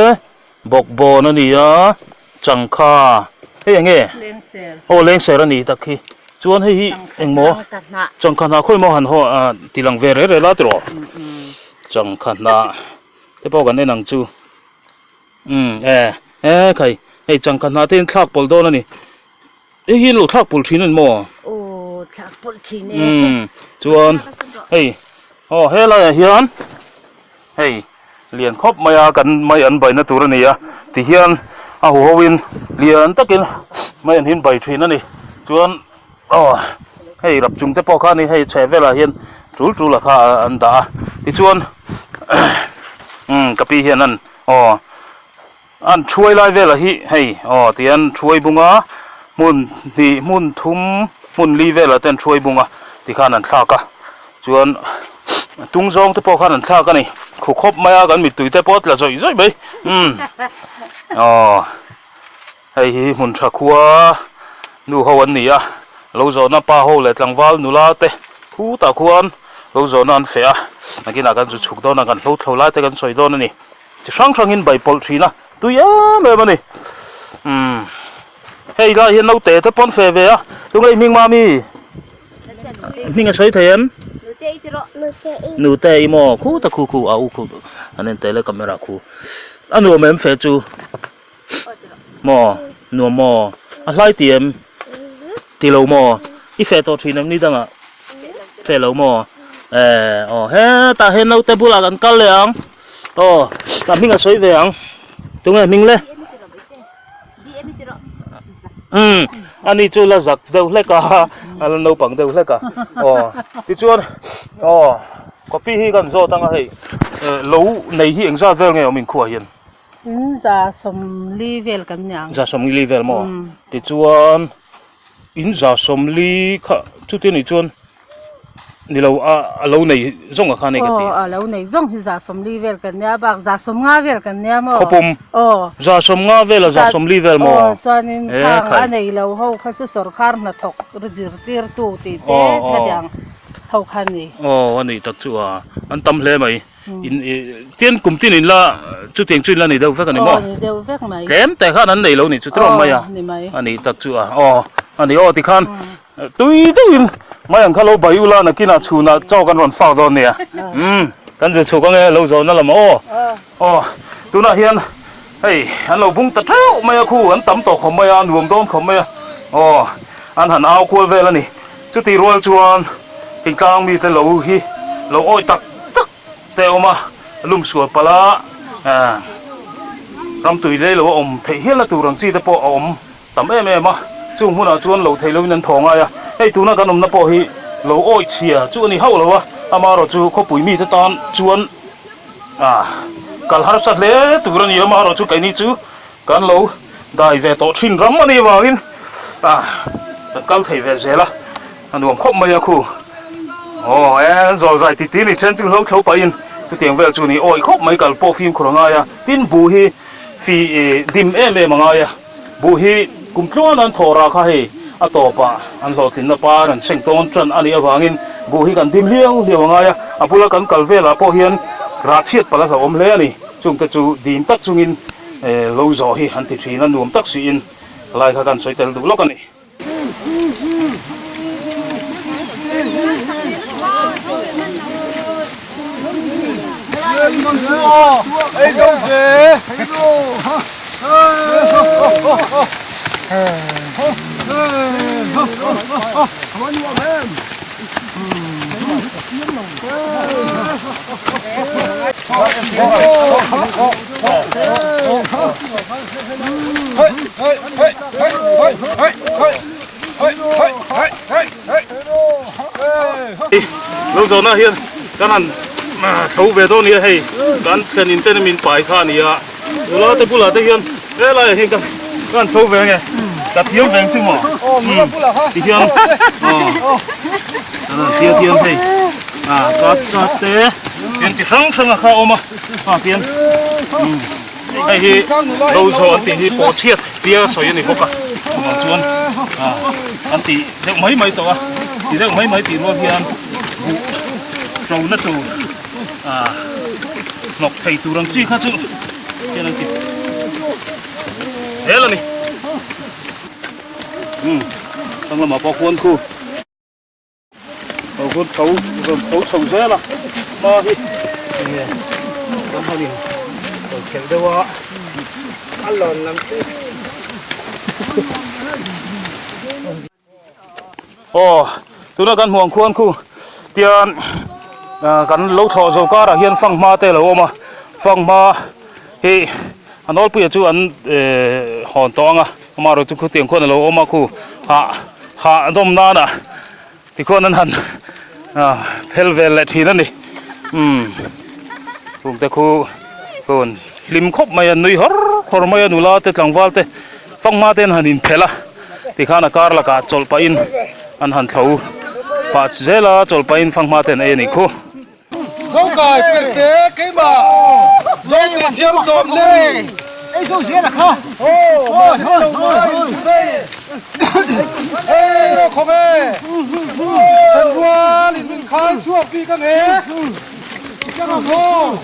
bawkbawn a ni a changkha hei eng nge? Aw lengser a ni tak hi. Chuan hei hi eng maw changkha hnah khawi maw han haw ti lang ve reh reh la tiraw changkha hnah. Te pawh kan en ang chu umm e e khai hei changkha hna te in thlak pawlh dawn a ni hei hi an lo thlak pawlh thin a ni maw aw thlak pawlh thin e umm chuan hei aw helai ah hian hei lian khawp mai a kan mai an baina tur a ni a ti hian a huho in lian takin mai an hin bai thin a ni chuan aw hei rap chung te pawh kha a ni hei chheh velah hian tul tul a kha an dah a tichuan umm ka pi hian an aw an thuai lai velah hi hei aw tihian thuai bung a hmun hnih hmun thum hmun li velah te an thuai bung a tikhan an thlak a chuan tung zawng te pawh khan an thlak a ni khu khawp mai a kan mittui te pawh a tla zawih zawih mai umm aw. Hei hi hmun tha khua nu ho an ni a, lo zawhna pa ho leh tlangval nula te khutah khuan lo zawhna an feh a, nakinah kan zu chhuk dawn a kan hlo thlo lai te kan sawi dawn a ni. Chi hrang hrangin bai pawlh thin a, tui em em a ni. Umm hei lai hian naute te pawn feh ve a, tunge i hming mami? Hming a sawi thei em? Nute i maw khu ta khu khu a u khu an en tel e camera khu a nuam em fe chu maw nuam maw a hlai ti em ti lo maw i feh tawh thin em ni dangah feh lo maw eh aw hetah hian naute bulah kan kal leh ang aw ka hming a sawi ve ang tunge hming le. Umm ani chu la zak deuh hlek a a la naupang deuh hlek a aw tichuan aw copy hi kan zawt ang a hei lo nei hi engzat vel nge awm inkhua hian in za sawmli vel kan ni ang za sawmli vel maw tichuan in za sawmli kha chuti anih chuan Ni lo a a lo nei zawng a kha nei ka ti. Aw a lo nei zawng hi 140 vel kan nia bak 150 vel kan nia maw. Khawpum. Aw. 150 vel a 140 vel maw. Aw chuanin khang a nei lo ho kha chu sorkar hnathawk zirtir tu tih te hetiang ho kha ni. Aw a nih tak chu a an tam hle mai. In tin kum tin in la chutiang chu in la nei deuh vek a ni maw. Aw ni deuh vek mai. Tlem te khan an nei lo nih chu trawng mai a. Aw ni mai. A nih tak chu a aw a ni aw tikhan. Tui deuhin mai ang kha lo bai ula nakinah chhunah chaw kan rawn fak dawn nia. Umm kan zir chhuk ange lo zawhna lamah aw. Aw tunah hian hei an lo bung ta theuh mai a khu an tam tawh khawp mai a nuam dawn khawp mai a. Aw an han au kual vel a ni. Chutih rual chuan thingtlang mite lo hi lo awih tak tak te a awm a, lum sual palh a ramtui lei lo a awm theih hialna tur ang chi te pawh a awm. Tam em em a, chung hmunah chuan lo theih loin an thaw ngai a, hei tuna kan awmna pawh hi lo awih chhia chu a ni hauh lo a, amaherawh chu khawpui mite tan chuan ah kal harsa hle tur a ni, amaherawh chu keini chu kan lo dai ve tawh thin ram a nih avangin ah kan kal thei ve zel a, a nuam khawp mai a khu aw e an zawl zai ti ti ni then chu hlo thlo pahin chutiang vel chu ni awih khawp mai kal pawh fimkhur a ngai a, tin buh hi fi dim em em a ngai a. Buh hi kum tluan an thawh rah kha hei a tawpah an hlawhtlinna par an seng tawn tan a nih avangin buh hi kan dim hliau hliau a ngai a, a bula kan kal velah pawh hian rah chhiat palh a hlauhawm hle a ni. Chungte chu dim tak chungin lo zawh hi an ti thin a, nuam tak siin lai kha kan sawi tel duh lawk a ni. Lo zawhna hian kan han thlo ve dawn nia hei kan thlen in ten min pai kha a ni a nula te bulah te hian helaiah hian kan han thlo ve ange ka thiam veng chu maw ti hian aw kan han thliar thiam hei a chat chat te hian chi hrang hrang a kha a awm a ah tian hei hi lo zawh an tih hi pawh chhiat tia sawi a ni bawk a chuvang chuan ah an tih deuh mai mai tawh a ti deuh mai mai tih rual hian buh ṭo na tur ah hnawk thei tur ang chi kha chu hian an ti zel a ni umm thlang lamah pawh khuan khu. Lo hun chho rawn tho chho zel a hma hi enge kan han in rawn khelh deuh a a lawn lam chu aw tuna kan hmuh ang khuan khu tian kan lo thlawh zo karah hian fanghma te a lo awm a fanghma hi a nawlpuia chu an hawn tawh ang a amaherawhchu chu khutiang khuan a lo awm a khu hah hah dawm nana Tikhuan an han phel vel leh thin a ni. Umm chungte khu chuan hlim khawp mai a, nui hawr hawr mai a nula te tlangval te fanghma te an han inphelh a, tikhan a kar lakah chawlh pahin an han thlo pah zel a, chawlh pahin fanghma te an ei a nih khu. Zokai perte keimah Zotui thiam chawm le Ei zo zel a kha Aw hei lo mai Ei ro khawng e Then rual in min khai chhuak bik ang e Chang ang aw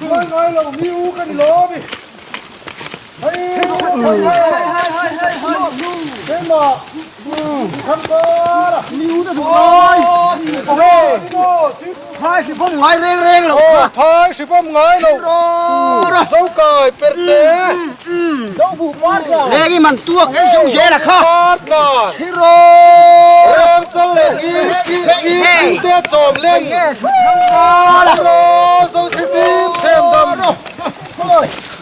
Ngai ngai lo mi u ka ni lo mi. Phai hripawm ngai lo Zokai perte Lengi man tuak ei zo zel a kha. Partlan Rangchal leh ngir te chawm leng Zothifim chhem dam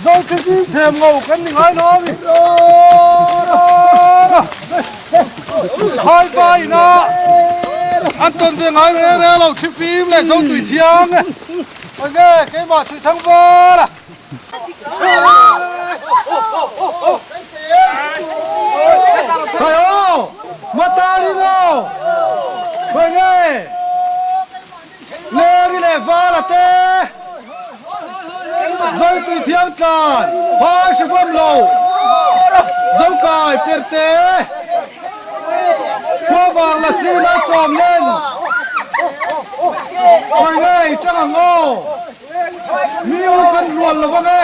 Zothifim chhem ngo kan ni ngai lo ami Phaipa ina an tawn ve ngai reng reng lo thlifim leh Zotui thiang e. Enge keimah chhuih thang var a. Khai aw! Matarino! Khawi nge? Lengi leh Vala te Zotui thiang tlan phai hri bawm lo Zokai Perte Khuavang Lasi Lalchawm len Khawi nge i tang ang aw? Mi u kan rual lo vang e.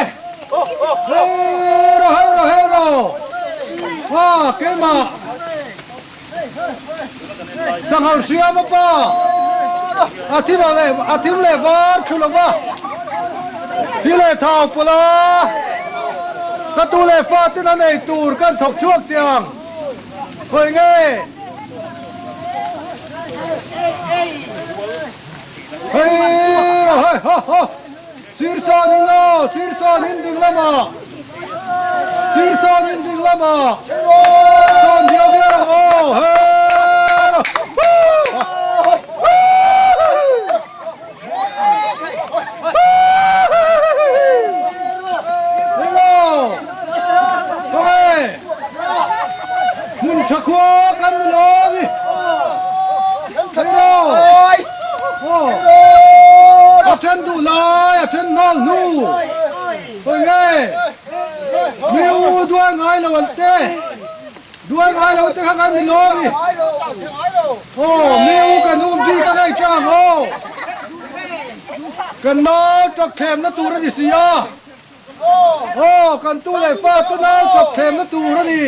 Hero hero hero. Ha keimah. Sanghal hriam a pa. A thim ah leh a thim leh var thu lo va. Thi leh thau pawlh a. Ka tu leh fa ten a nei tur kan thawk chhuak tiang. Khawi nge? Hei ro hei ho ho Sir sawn in aw sir sawn in ding lamah Sir sawn in ding lamah Sawn diau diau ang aw hei ro Hei ro Khawnge Hmun tha khua kan ni lo ami Hei ro A then duh lai a then hnawl hnu Hawi nge Mi u duai ngai lo an te Duai ngai lo te kha kan ni lo ami Aw mi u kan um bik a ngei tang aw Kan nau tap thlemna tur a ni si a. Aw, kan tu leh fa te nau chawp thlemna tur a ni.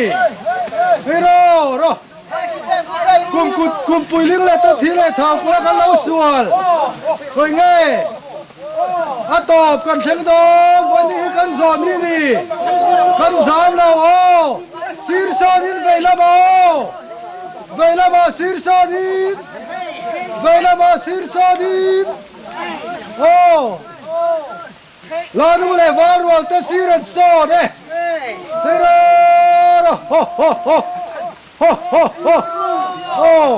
Hei ro ro. Kum kut kum puiling leh te thi leh thau pawh kan lo sual. Khawi nge? A tawp kan thleng dawn vawi hi kan zawh ni ni. Kan zam lo aw. Sir sawn in vei lam aw. Vei lamah sir sawn in. Vei lamah sir sawn in. Aw. Lanu leh val rual te sir an sawn e. Sir ho ho ho ho ho ho aw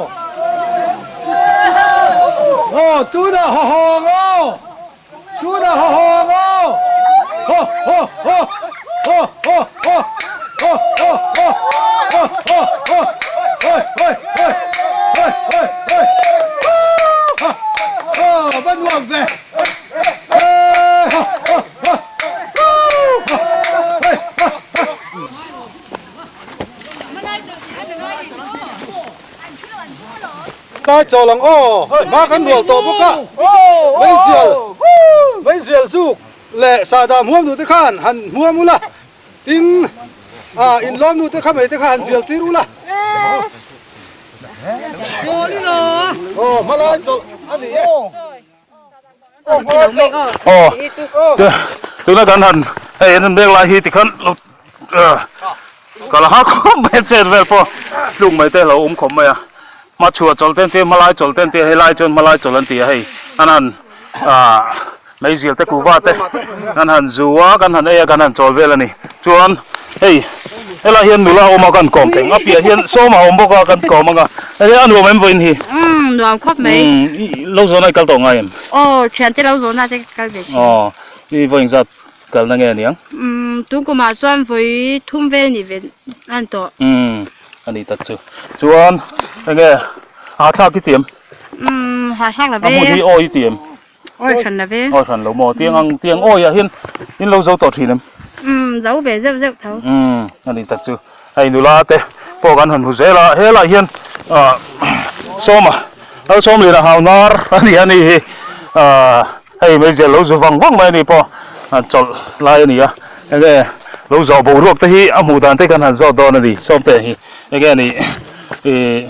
aw tunah haw haw ang aw tunah haw haw ang aw ho ho ho ho ho ho ho ho ho ho ho ho hoi hoi hoi hoi hoi hoi ha aw va nuam ve. Lai chawl ang aw hma kan rual tawh bawk a meizial meizial zuk leh sahdah hmuam nu te khan han hmuam ula tin ah inlawm nu te kha mei te kha han zial tir ula aw hmalai chawlh a ni e. Aw tuna kan han hei an beng lai hi tikhan lo ka la har khawp mai a chet vel pawh tluk mai te a lo awm khawp mai a hma chhuah chawlh te an tia hmalai chawlh te an tia helai chuan hmalai chawlh an ti a hei an han ah meizial te kuhva te kan han zu a kan han ei a kan han chawl vel a ni chuan hei helai hian nula a awm a kan kawm thei a piah hian sawm a awm bawk a kan kawm ang a hei a nuam em vawiin hi umm nuam khawp mai umm lo zawhna i kal tawh ngai em aw thiante lo zawhna te ka kal ve thin aw i vawiin zat kalna nge aniang umm tun kumah chuan vawi thum vel ni ve a ni tawh umm a ni tak chu chuan enge hahthlak i ti em umm hahthlak lo ve a hmun hi awi i ti em Awi hran lo ve. Awi hran lo maw? Tiang ang tiang awi ah hian in lo zo tawh thin em? Umm zo ve zeuh zeuh tho. Umm a ni tak chu. Hei nula te pawh kan han hmu zel a, helaiah hian ah Sawma Lalsawmliana haunar a ni a ni hi ah hei meizial lo zu vang vang mai a ni pawh a chawlh lai a ni a. Enge. Lo zawh boruak te hi a hmuh dan te kan han zawt dawn a ni. Sawmte hi enge ni ih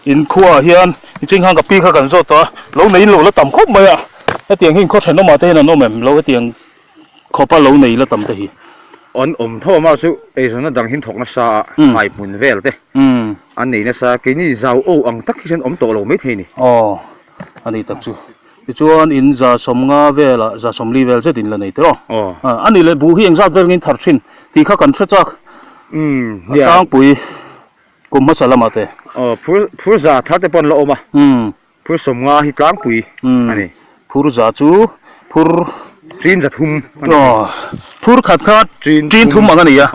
in khuaah hian niching khan ka pi kha kan zawt tawh a, lo nei lo la tam khawp mai a. Hetiang hi inkhaw thenawmah te hian an awm em? Lo hetiang khawpa lo nei la tam te hi. An awm tho a, mahse eizawnna dang hi an thawk nasa a, hmai hmun vel te an nei nasa a, keini zau aw ang tak hi chuan awm tawh lo maithei a ni. Aw, a ni tak chu. Tichuan in 150 velah 140 vel zet in la nei tawh. A ni leh buh hi engzat vel ngin thar thin tih kha kan hre chak. A tlangpui kum hmasa lamah te. Aw phur phur za thar te pawh an la awm a. Phur 50 hi tlangpui a ni. Phur za chu phur Ṭin 300 a ni. Aw phur khat kha ṭin thum ang a ni a.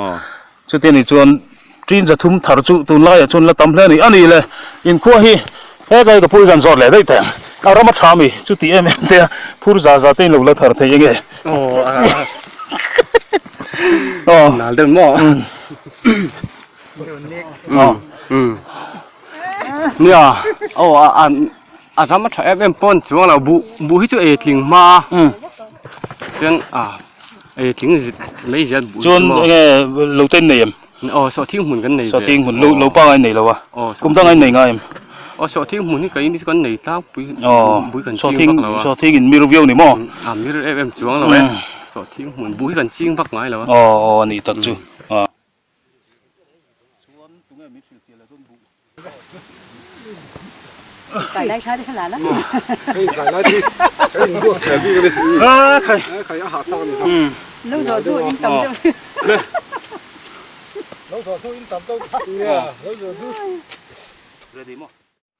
Chuti anih chuan ṭin 300 thar chu tunlaiah chuan la tam hle a ni. A nih le, inkhua hi hetlai ka pui kan zawt leh daih teh ang. A ram a tha mi, chuti em em te a phur za za te in lo la thar thei enge? Aw. Nal deuh maw? Aw. Nia, aw a a ram a tha em em pawn chuang lo buh buh hi chu ei tling hma a chuan a ei tling zit mai zel buh hi chuan enge lo ten nei em aw sawhthing hmun kan nei ve sawhthing hmun lo lo pangai nei lo a kum dang ai nei ngai em aw sawhthing hmun hi ka in hi chu kan nei tlangpui bui kan ching vak lo a sawhthing in mir viau ni maw a mir em em chuang lo e sawhthing hmun buh hi kan ching vak ngai lo a aw aw a nih tak chu a.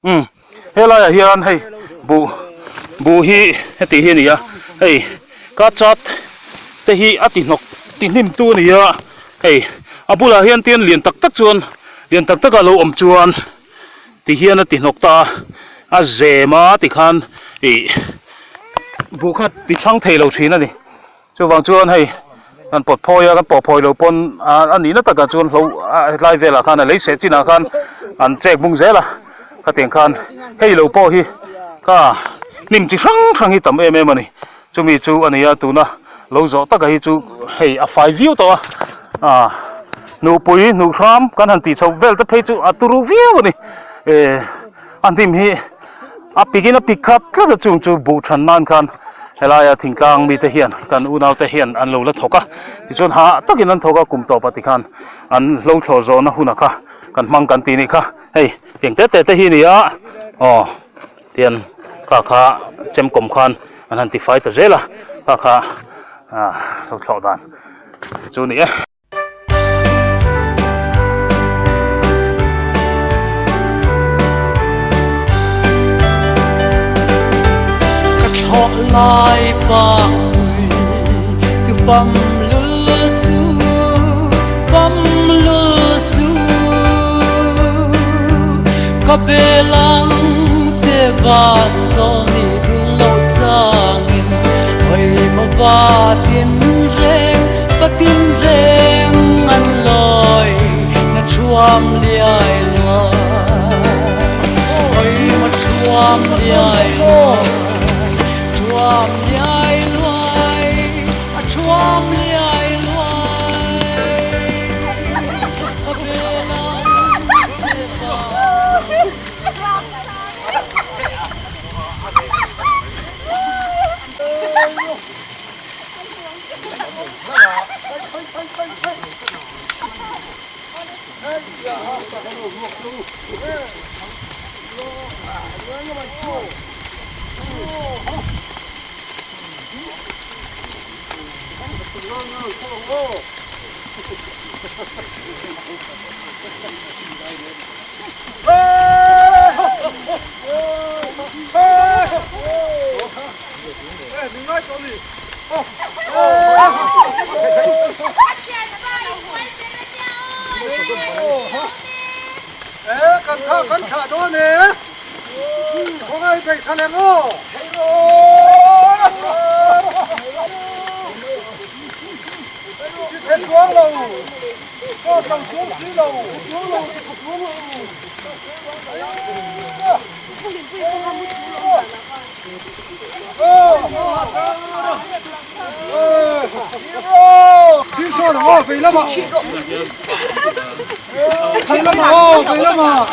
Umm helaiah hian hei buh buh hi heti hi a ni a hei ka chat te hi a ti hnawk ti hnim tu a ni a hei a bulah hian tian lian tak tak chuan lian tak tak a lo awm chuan ti hian a ti hnawk ta a a zem a tikhan ih buh kha ti thlang thei lo thin a ni. Chuvang chuan hei kan pawt phawi a, kan pawh phawi lo pawn a nihna takah chuan hlo hetlai velah khan a lei seh chinah khan an chek bung zel a, khatiang khan hei lo pawh hi ka hnim chi hrang hrang hi tam em em a ni. Chumi chu a ni a, tuna lo zawh taka hi chu hei a fai viau tawh a, ah hnupui hnuhhram kan han tih chhoh vel te phei chu a turu viau a ni. Eh a hnim hi. A pik in a pik khat tlat a chung chu buh than nan khan helaia thingtlang mite hian kan unau te hian an lo la thawk a tichuan hah takin an thawk a kum tawp ah tikhan an hlo thlawh zawhna hunah kha kan hmang kan tih nih kha hei tiang te te te hi a ni a aw tian kha kha chemkawm khan an han tifai ta zel a kha kha ah hlo thlawh dan chu a ni e. Ka thlawh lai pangpui chu fam lul su, fam lul su. Ka belang che van zawl ni dul lo changin hawi maw va tin reng Fatin reng an lawi na thuam liai luai Oi ma thuam liai luai Thuam liai luai A thuam liai luai Ka bela che va Sir sawn ang aw vei lamah. Vei lamah aw vei lamah.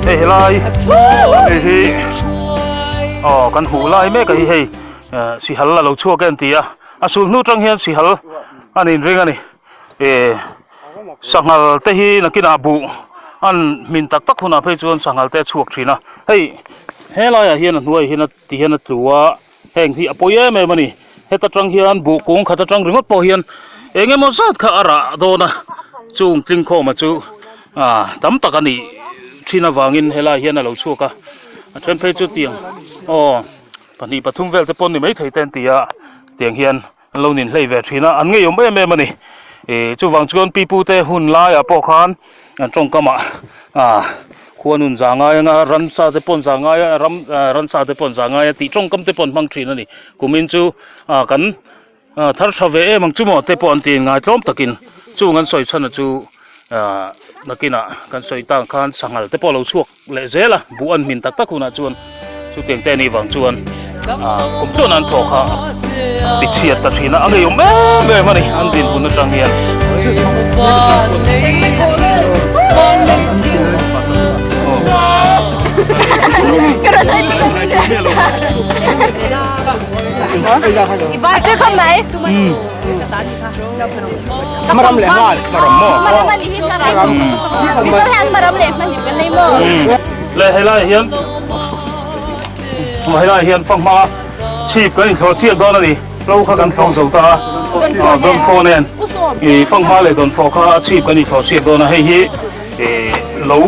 Hei helai hei hi aw kan hmuh lai mek a hi hei sihal a lo chhuak em ti a a sul hnu tang hian sihal a ni inring a ni eh sanghal te hi nakinah buh an hmin tak tak hunah phei chuan sanghal te a chhuak thin a hei helaiah hian a hnuaiah hian a ti hian a tlu a. Heng hi a pawi em em a ni. Heta tang hian buh kung khat atang ringawt pawh hian eng emaw zat kha a rah dawn a, chung tlingkhawma chu ah tam tak a nih thin avangin helai hian a lo chhuak a, a then phei chu tiang aw pahnih pathum vel te pawn ni maithei te an ti a, tiang hian an lo ninhlei ve thin a, an ngeiawm em em a ni. Ih chuvang chuan pi pu te hun laiah pawh khan an tawngkamah ah khua nun za ngai anga ramsa te pawh an za ngai a ram ah ransa te pawh an za ngai a tih tawngkam te pawh an hmang thin a ni. Kumin chu ah kan ah thar tha ve em ang chu maw te pawh an ti ngaitlawm takin chung an sawi chhan a chu ah nakinah kan sawi tang khan sanghal te pawh a lo chhuak. leh zel a buh an hmin tak tak hunah chuan chutiang te anih vang chuan ah kum tluan an thawk kha ti chhiat ta thin a a ngeiawm em em a ni an dinhmun atang hian. Maram leh nghal. Maram maw? Maram a nih hi maram. Mizo hian maram leh hman kan nei maw? Le helai hian helai hian fanghma chhip kan inthlawh chiah dawn a ni. Hlo kha kan thlawk zo ta a. Dawnfawh nen i fanghma leh dawnfawh kha a chhip kan inthlawh chiah dawn a. Hei hi lo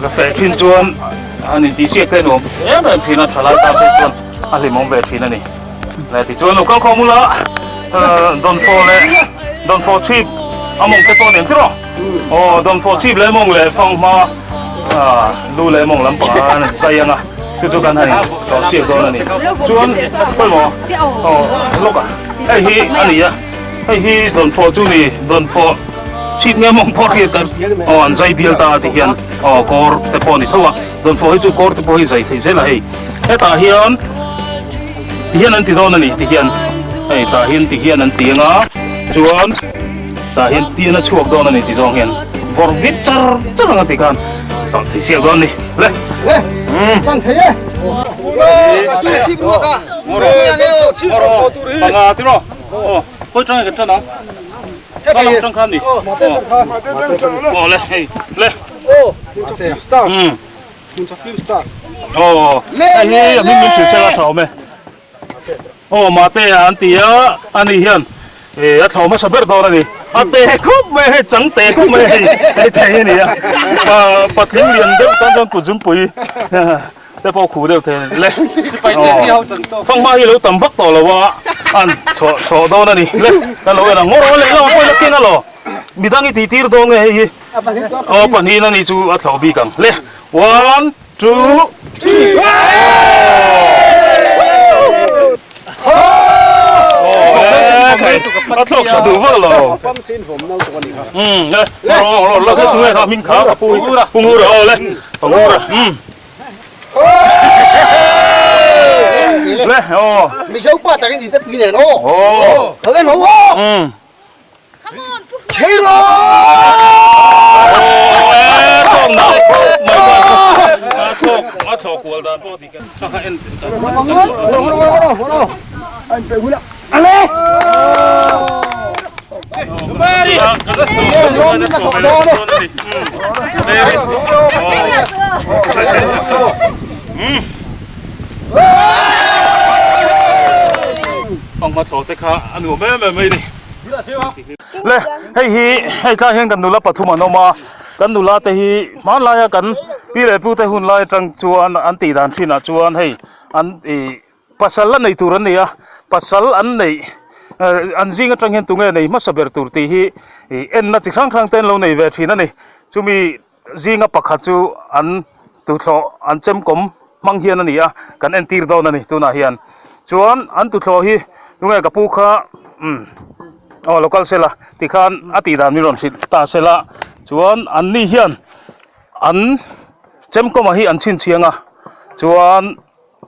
ka feh thin chuan an intihsiak te nuam em em thin a thalai tan te chuan a hlimawm ve thin a ni. Leh tichuan lo kal khawm ula dawnfawh leh dawnfawh chhip a mawng te pawh nen tiraw aw dawnfawh chhip leh mawng leh fanghma lu leh mawng lampang a an zai ang a chu chu kan han tawh siak dawn a ni chuan pawimawh aw lawk a hei hi a ni a hei hi dawnfawh chu ni dawnfawh chhip nge mawng pawh hi aw an zai bial ta ti hian aw kawr te pawh a ni tho a dawnfawh hi chu kawr te pawh hi zai theih zel a hei hetah hian. Ti hian an ti dawn a ni ti hian hei tah hian ti hian an ti anga chuan tah hian tian a chhuak dawn a ni ti zawng hian vawrh vit char char anga ti khan. Hlawh thei siak dawn ni. Le. Le. Tan thei e. Ngoro. Ngoro. Panga tiro. Oh, koi tang kan tan ang. Ka lam tang khan ni. Oh, le hei. Le. Oh, film star. Film star. Oh, hei hi a hming min hrilh sela tha awm e. Aw mate an ti a, ani hian eh a thlawh hmasa ber dawn a ni. A te khawp mai hei chang te khawp mai hei hei thei a ni a. Pa patling lian deuh tan chuan kut zungpui te pawh khuh deuh thei a ni le. Aw fanghma hi lo tam vak tawh lo a, an chhuah chhuah dawn a ni le. Kan lo en ang ngawr awm leh lamah pawh i la keng a law. Midang i tih tir dawn nge hei hi. Aw pahnihin a ni chu a thlawh bik ang le. One. Two, three. A thlawk tha duh vak lo. Le, ro ro la tu nge kha hming kha pu pu ngura aw le. Pu ngura. Le aw. Mizo pa takin i te pui nen aw. Aw. Ka en ho aw. Fanghma thlawh te kha a nuam em em mai ni. Le hei hi hei tlai hian kan nula pathum an awm a kan nula te hi hmanlaia kan pi leh pu te hun lai atang chuan an tih dan thin ah chuan hei an ih pasal la nei tur an ni a pasal an neih an zing atang hian tunge nei hmasa ber tur tih hi ih enna chi hrang hrang te an lo nei ve thin a ni chumi zinga pakhat chu an tuthlawh an chemkawm hmang hian a ni a kan entir dawn a ni tunah hian chuan an tuthlawh hi tunge ka pu kha umm aw lo kal sela tikhan a tih dan min rawn hrilh ta sela chuan an ni hian an chemkawma hi an chhinchhiang a chuan.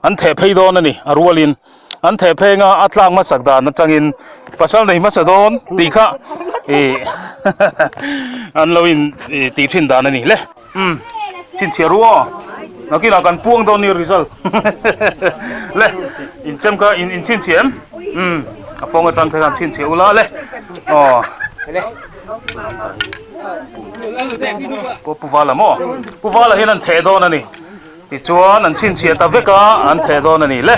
An theh phei dawn a ni, a rualin an theh phei anga a tlak hmasak dan atangin pasal nei hmasa dawn tih kha ih an lo in tih thin dan a ni le. Umm chhinchhiah ru aw, nakinah kan puang dawn ni result le in chem kha in chhinchhiah em? Umm a fawng atang te khan chhinchhiah ula le aw. Pu Vala maw? Pu Vala hian an theh dawn a ni. Tichuan an chhinchhiah ta vek a, an theh dawn a ni le.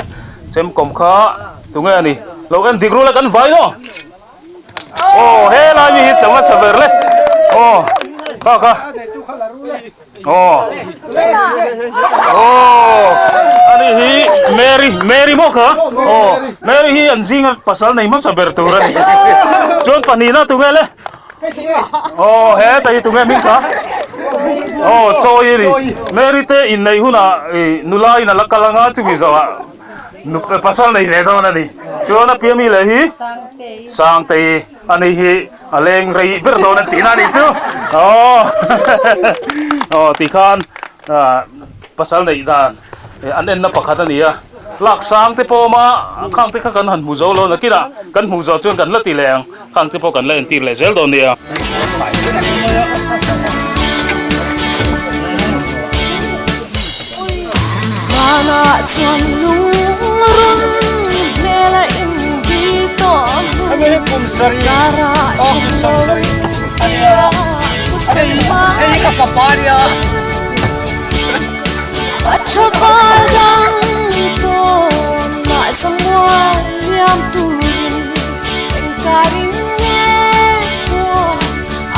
Chemkawm kha tunge a ni? Lo en dik rul a kan vai maw? Aw he lai mi hi tlawng a sa ber le. Aw kha kha. Aw. Aw ani hi Mary Mary maw kha? Aw Mary hi an zinga pasal nei hmasa ber tur a ni. Chuan pahnihna tunge le? Aw he ta hi tunge hming kha aw chawi a ni Mary te inneih hunah ih nula in a la kal anga chumi zawhah nu pasal nei ve dawn a ni chuan a piami leh hi Sangtei a ni hi a leng rei ber dawn a tihna a nih chu aw aw tikhan ah pasal neih dan an enna pakhat a ni a. Lak sang te pawh awm a, khang te kha kan han hmu zo lo nakinah kan hmuh zawh chuan kan la ti leh ang, khang te pawh kan la entir leh zel dawn nia. Vanah chuan lungrun hmel a indi tawh hnu karah then lo tia thusawi mai. A tha val dang tawn mah zamual liam turin engkarin nge pawh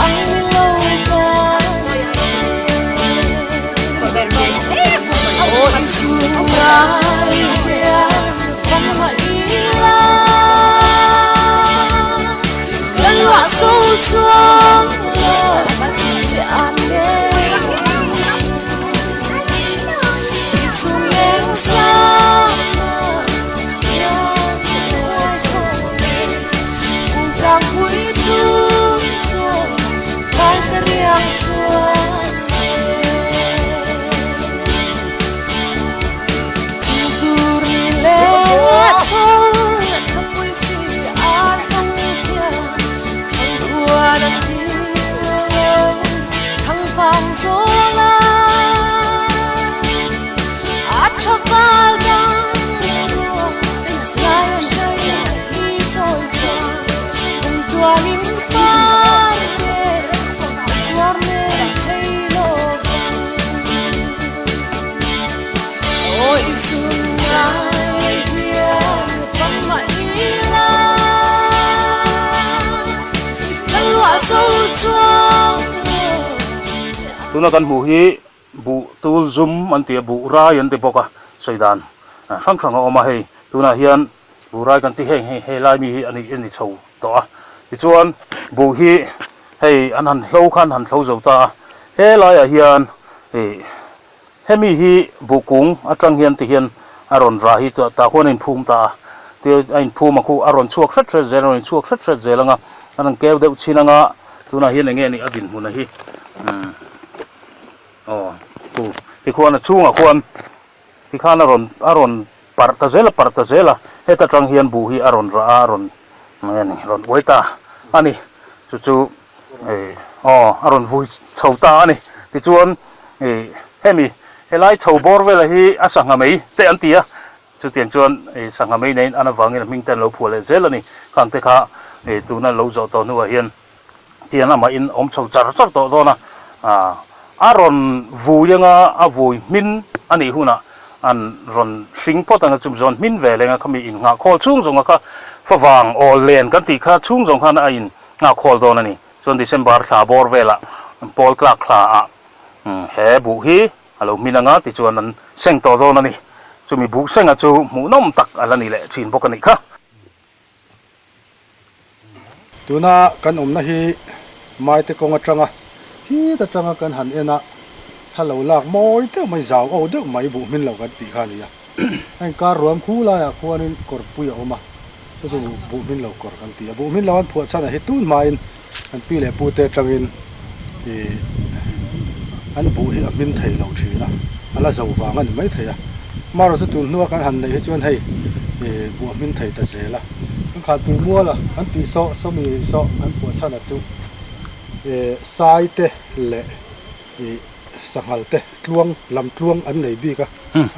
ang ni lo ban e. Aw i zun ngai hian fam mah ila ka luah so chuang lo che an nen. Tuna kan hmuh hi buh tul zum an ti a, buh rai an ti bawk a, sawi dan hrang hrang a awm a hei. Tunah hian buh rai kan ti heng hei helai mi hi a ni a ni chho tawh a. Tichuan buh hi hei an han hlo khan han hlo zo ta a, helaiah hian ih Hemi hi buh kung atang hian ti hian a rawn rah hi tah khuan a inphum ta a, tia a inphum a khu a rawn chhuak hret hret zel a rawn inchhuak hret hret zel ang a, a rawn keu deuh chin ang a, tunah hian eng nge nih a dinhmun a hi umm aw khu tikhuan a chhungah khuan tikhan a rawn a rawn parh ta zel a parh ta zel a, heta tang hian buh hi a rawn rah a a rawn eng nge ni rawn uai ta a ni chu chu. Ih aw a rawn vui chho ta a ni. Tichuan ih hemi helai chho bawr vela hi a sangha mei te an ti a, chutiang chuan ih sangha mei neiin an avangin a hming te an lo phuah leh zel a ni. Khang te kha ih tuna lo zawh tawh hnuah hian tian amahin awm chho char char tawh dawn a, ah a rawn vui anga a vui hmin a nih hunah an rawn hring phawt anga chumi zawn hmin ve leng a khami innghah khawl chhung zawng a kha favang awl len kan tih kha chhung zawng khan a in Nghak khawl dawn a ni. Chuan December thla bawr velah pawl tlak thla ah he buh hi a lo hmin anga tichuan an seng tawh dawn a ni. Chumi buh senga chu hmuhnawm tak a la ni leh thin bawk a nih kha. Tuna kan awmna hi Maite kawng atanga hit atanga kan han en a, thla lo lak mawi deuh mai, zau au deuh mai buh hmin lo kan tih kha a ni a. A inkar ruam khu laiah khuanin kawrpui a awm a, chu chu buh hmin lo kawr kan ti a. Buh hmin lo an phuah chhan ah hi tun hmain an pi leh pute atangin ih an buh hi a hmin thei lo thin a, a la zo vang a ni mai thei a. Amaherawhchu chu tun hnua kan han neih hi chuan hei ih buh a hmin thei ta zel a. Kan khanpui mual a an tih saw sawmi saw an phuah chhan ah chu ih sai te leh ih sanghal te tluang lam tluang an nei bik a,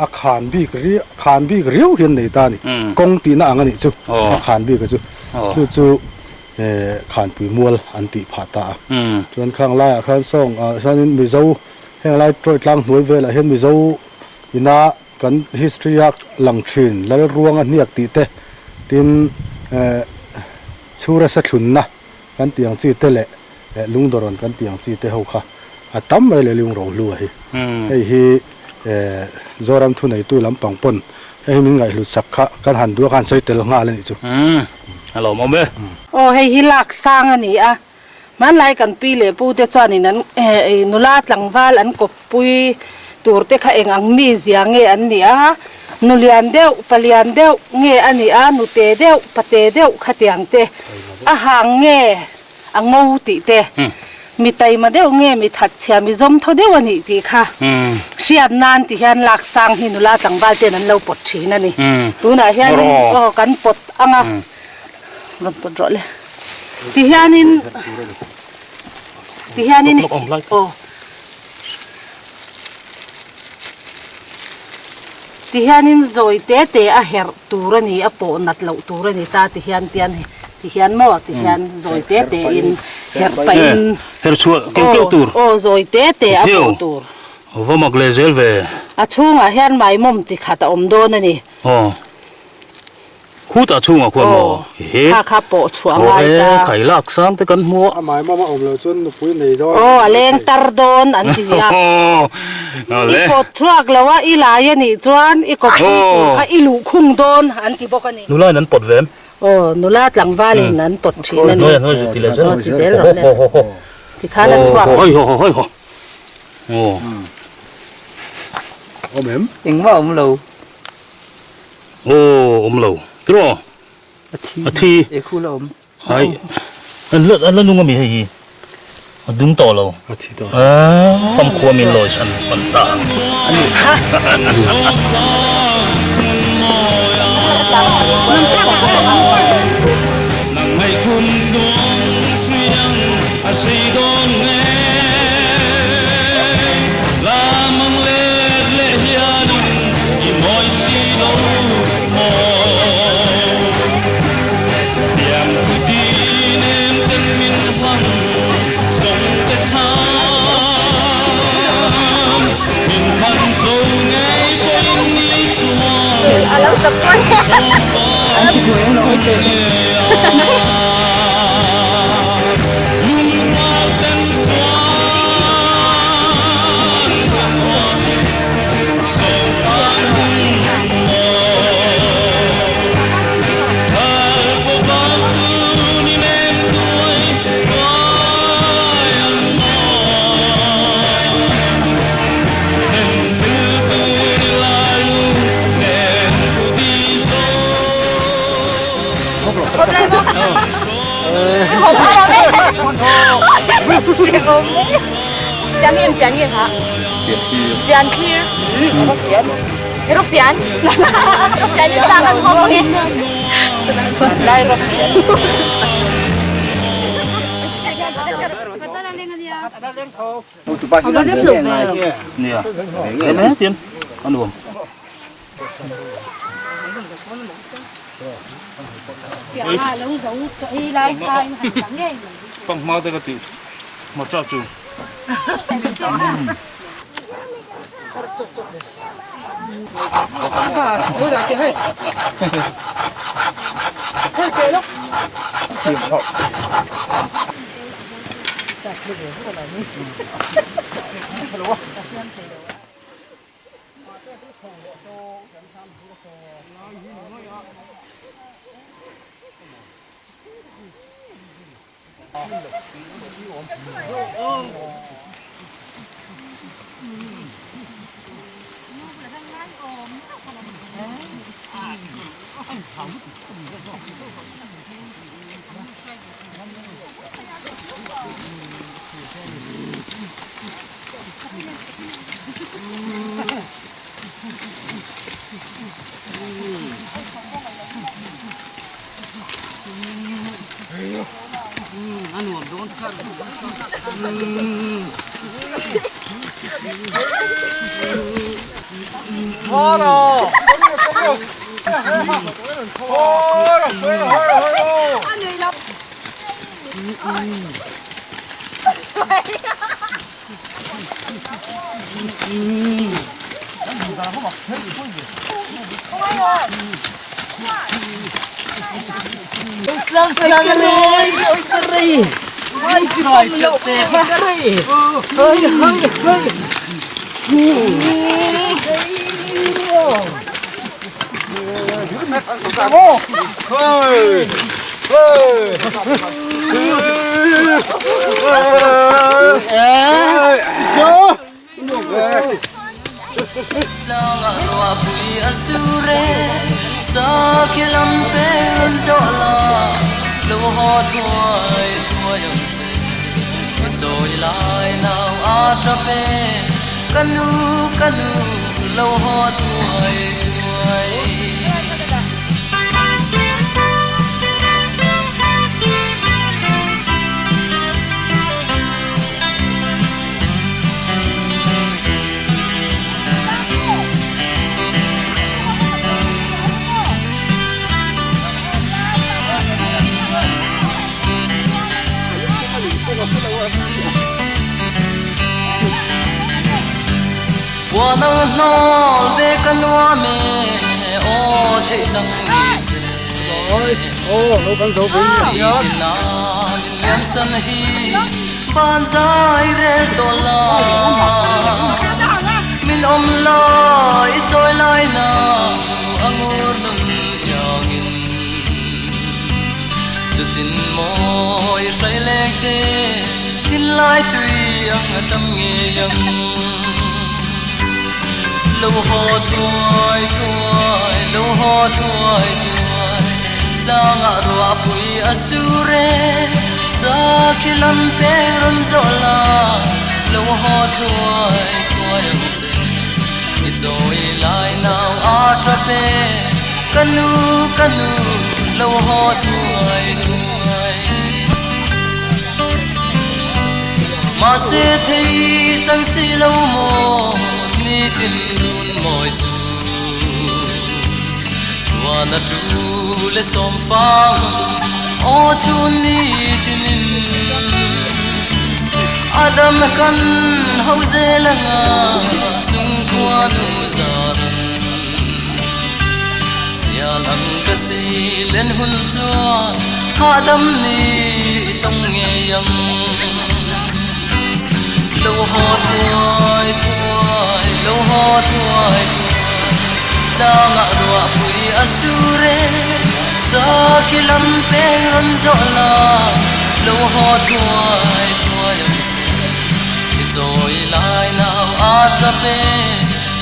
a khan bik riau khan bik riau hi an nei ta a ni, kawng tihna ang a nih chu a khan bik a chu, chu chu khanpui mual an tih phah ta a, chuan khang laiah khan sawng ah hianin Mizo heng lai tawih tlang hnuai velah hian Mizo ina kan history a lang thin Lalruanga hniak tih te tin chhura sathlunna kan tih ang chi te leh lungdawrawn kan tih ang chi te ho kha a tam mai leh lung rohlu a hi. Hei hi Zoram thuneitu lampang pawn hei hi min ngaihhlut sak kha kan han duh a khan sawi tel nghal a nih chu. A lawmawm e. Aw hei hi lak sang a ni a, hmanlai kan pi leh pu te chuanin an nula tlangval an kawppui tur te kha eng ang mi zia nge an nih a, nu lian deuh, pa lian deuh nge a nih a, nute deuh, pate deuh khatiang te a hang nge a ngo tih te, mi taima deuh nge mi that chhia mi zawm thaw deuh a nih tih kha hriat nan ti hian lak sang hi nula tlangval ten an lo pawt thin a ni. Tunah hianin aw kan pawt ang a, rawn pawt rawh le. Ti hianin ti hianin aw ti hianin zawi te te a herh tur a ni a pawh nat loh tur a ni ta ti hian tian ti hian maw ti hian zawi te te in herh pah in Herh chhuah keuh keuh tur. Aw zawi te te a pawh tur. Va mak leh zel ve. A chhungah hian maimawm chi khat a awm dawn a ni. Aw. Khutah chhungah khuan maw? Ehe. Kha kha pawh chhuah ngai ta. Aw e, khai lak sang te kan hmu a. A maimawm a awm loh chuan nupui nei dawn. Aw, a leng tar dawn an ti a. I pawt chhuak lo a, i lai a nih chuan i kawp pui tur kha i luh khung dawn an ti bawk a ni. Nula in an pawt ve em? Aw, nula tlangval in an pawt thin a ni. Hnuai hnuai ti leh zel. Aw, ti zel rawh le. Ti khan a chhuak. Hawi haw hawi haw. Aw. Awm em? Engmah awm lo. Aw awm lo tiraw a thi e khu la awm ai an la an la nung ami hei hi a dung tawh lo a thi tawh fam khua min lawi san pan ta ani kha Tiang hi em fian nge kha? Fian thlir. Rawfian. Rawfian in sa kan hawng ange. Lai rawfian. Nia. Em em tin. A nuam. Fanghma te ka tih hmarcha chu.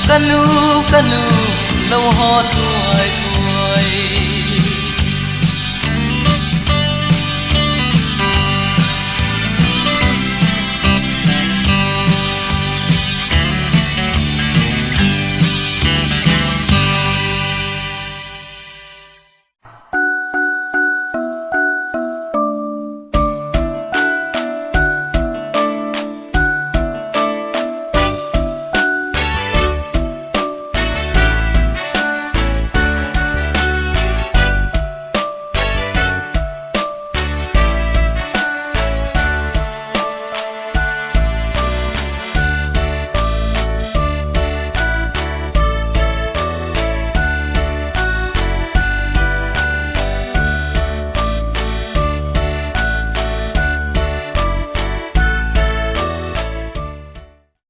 Kanu kanu lo ho thuai thuai.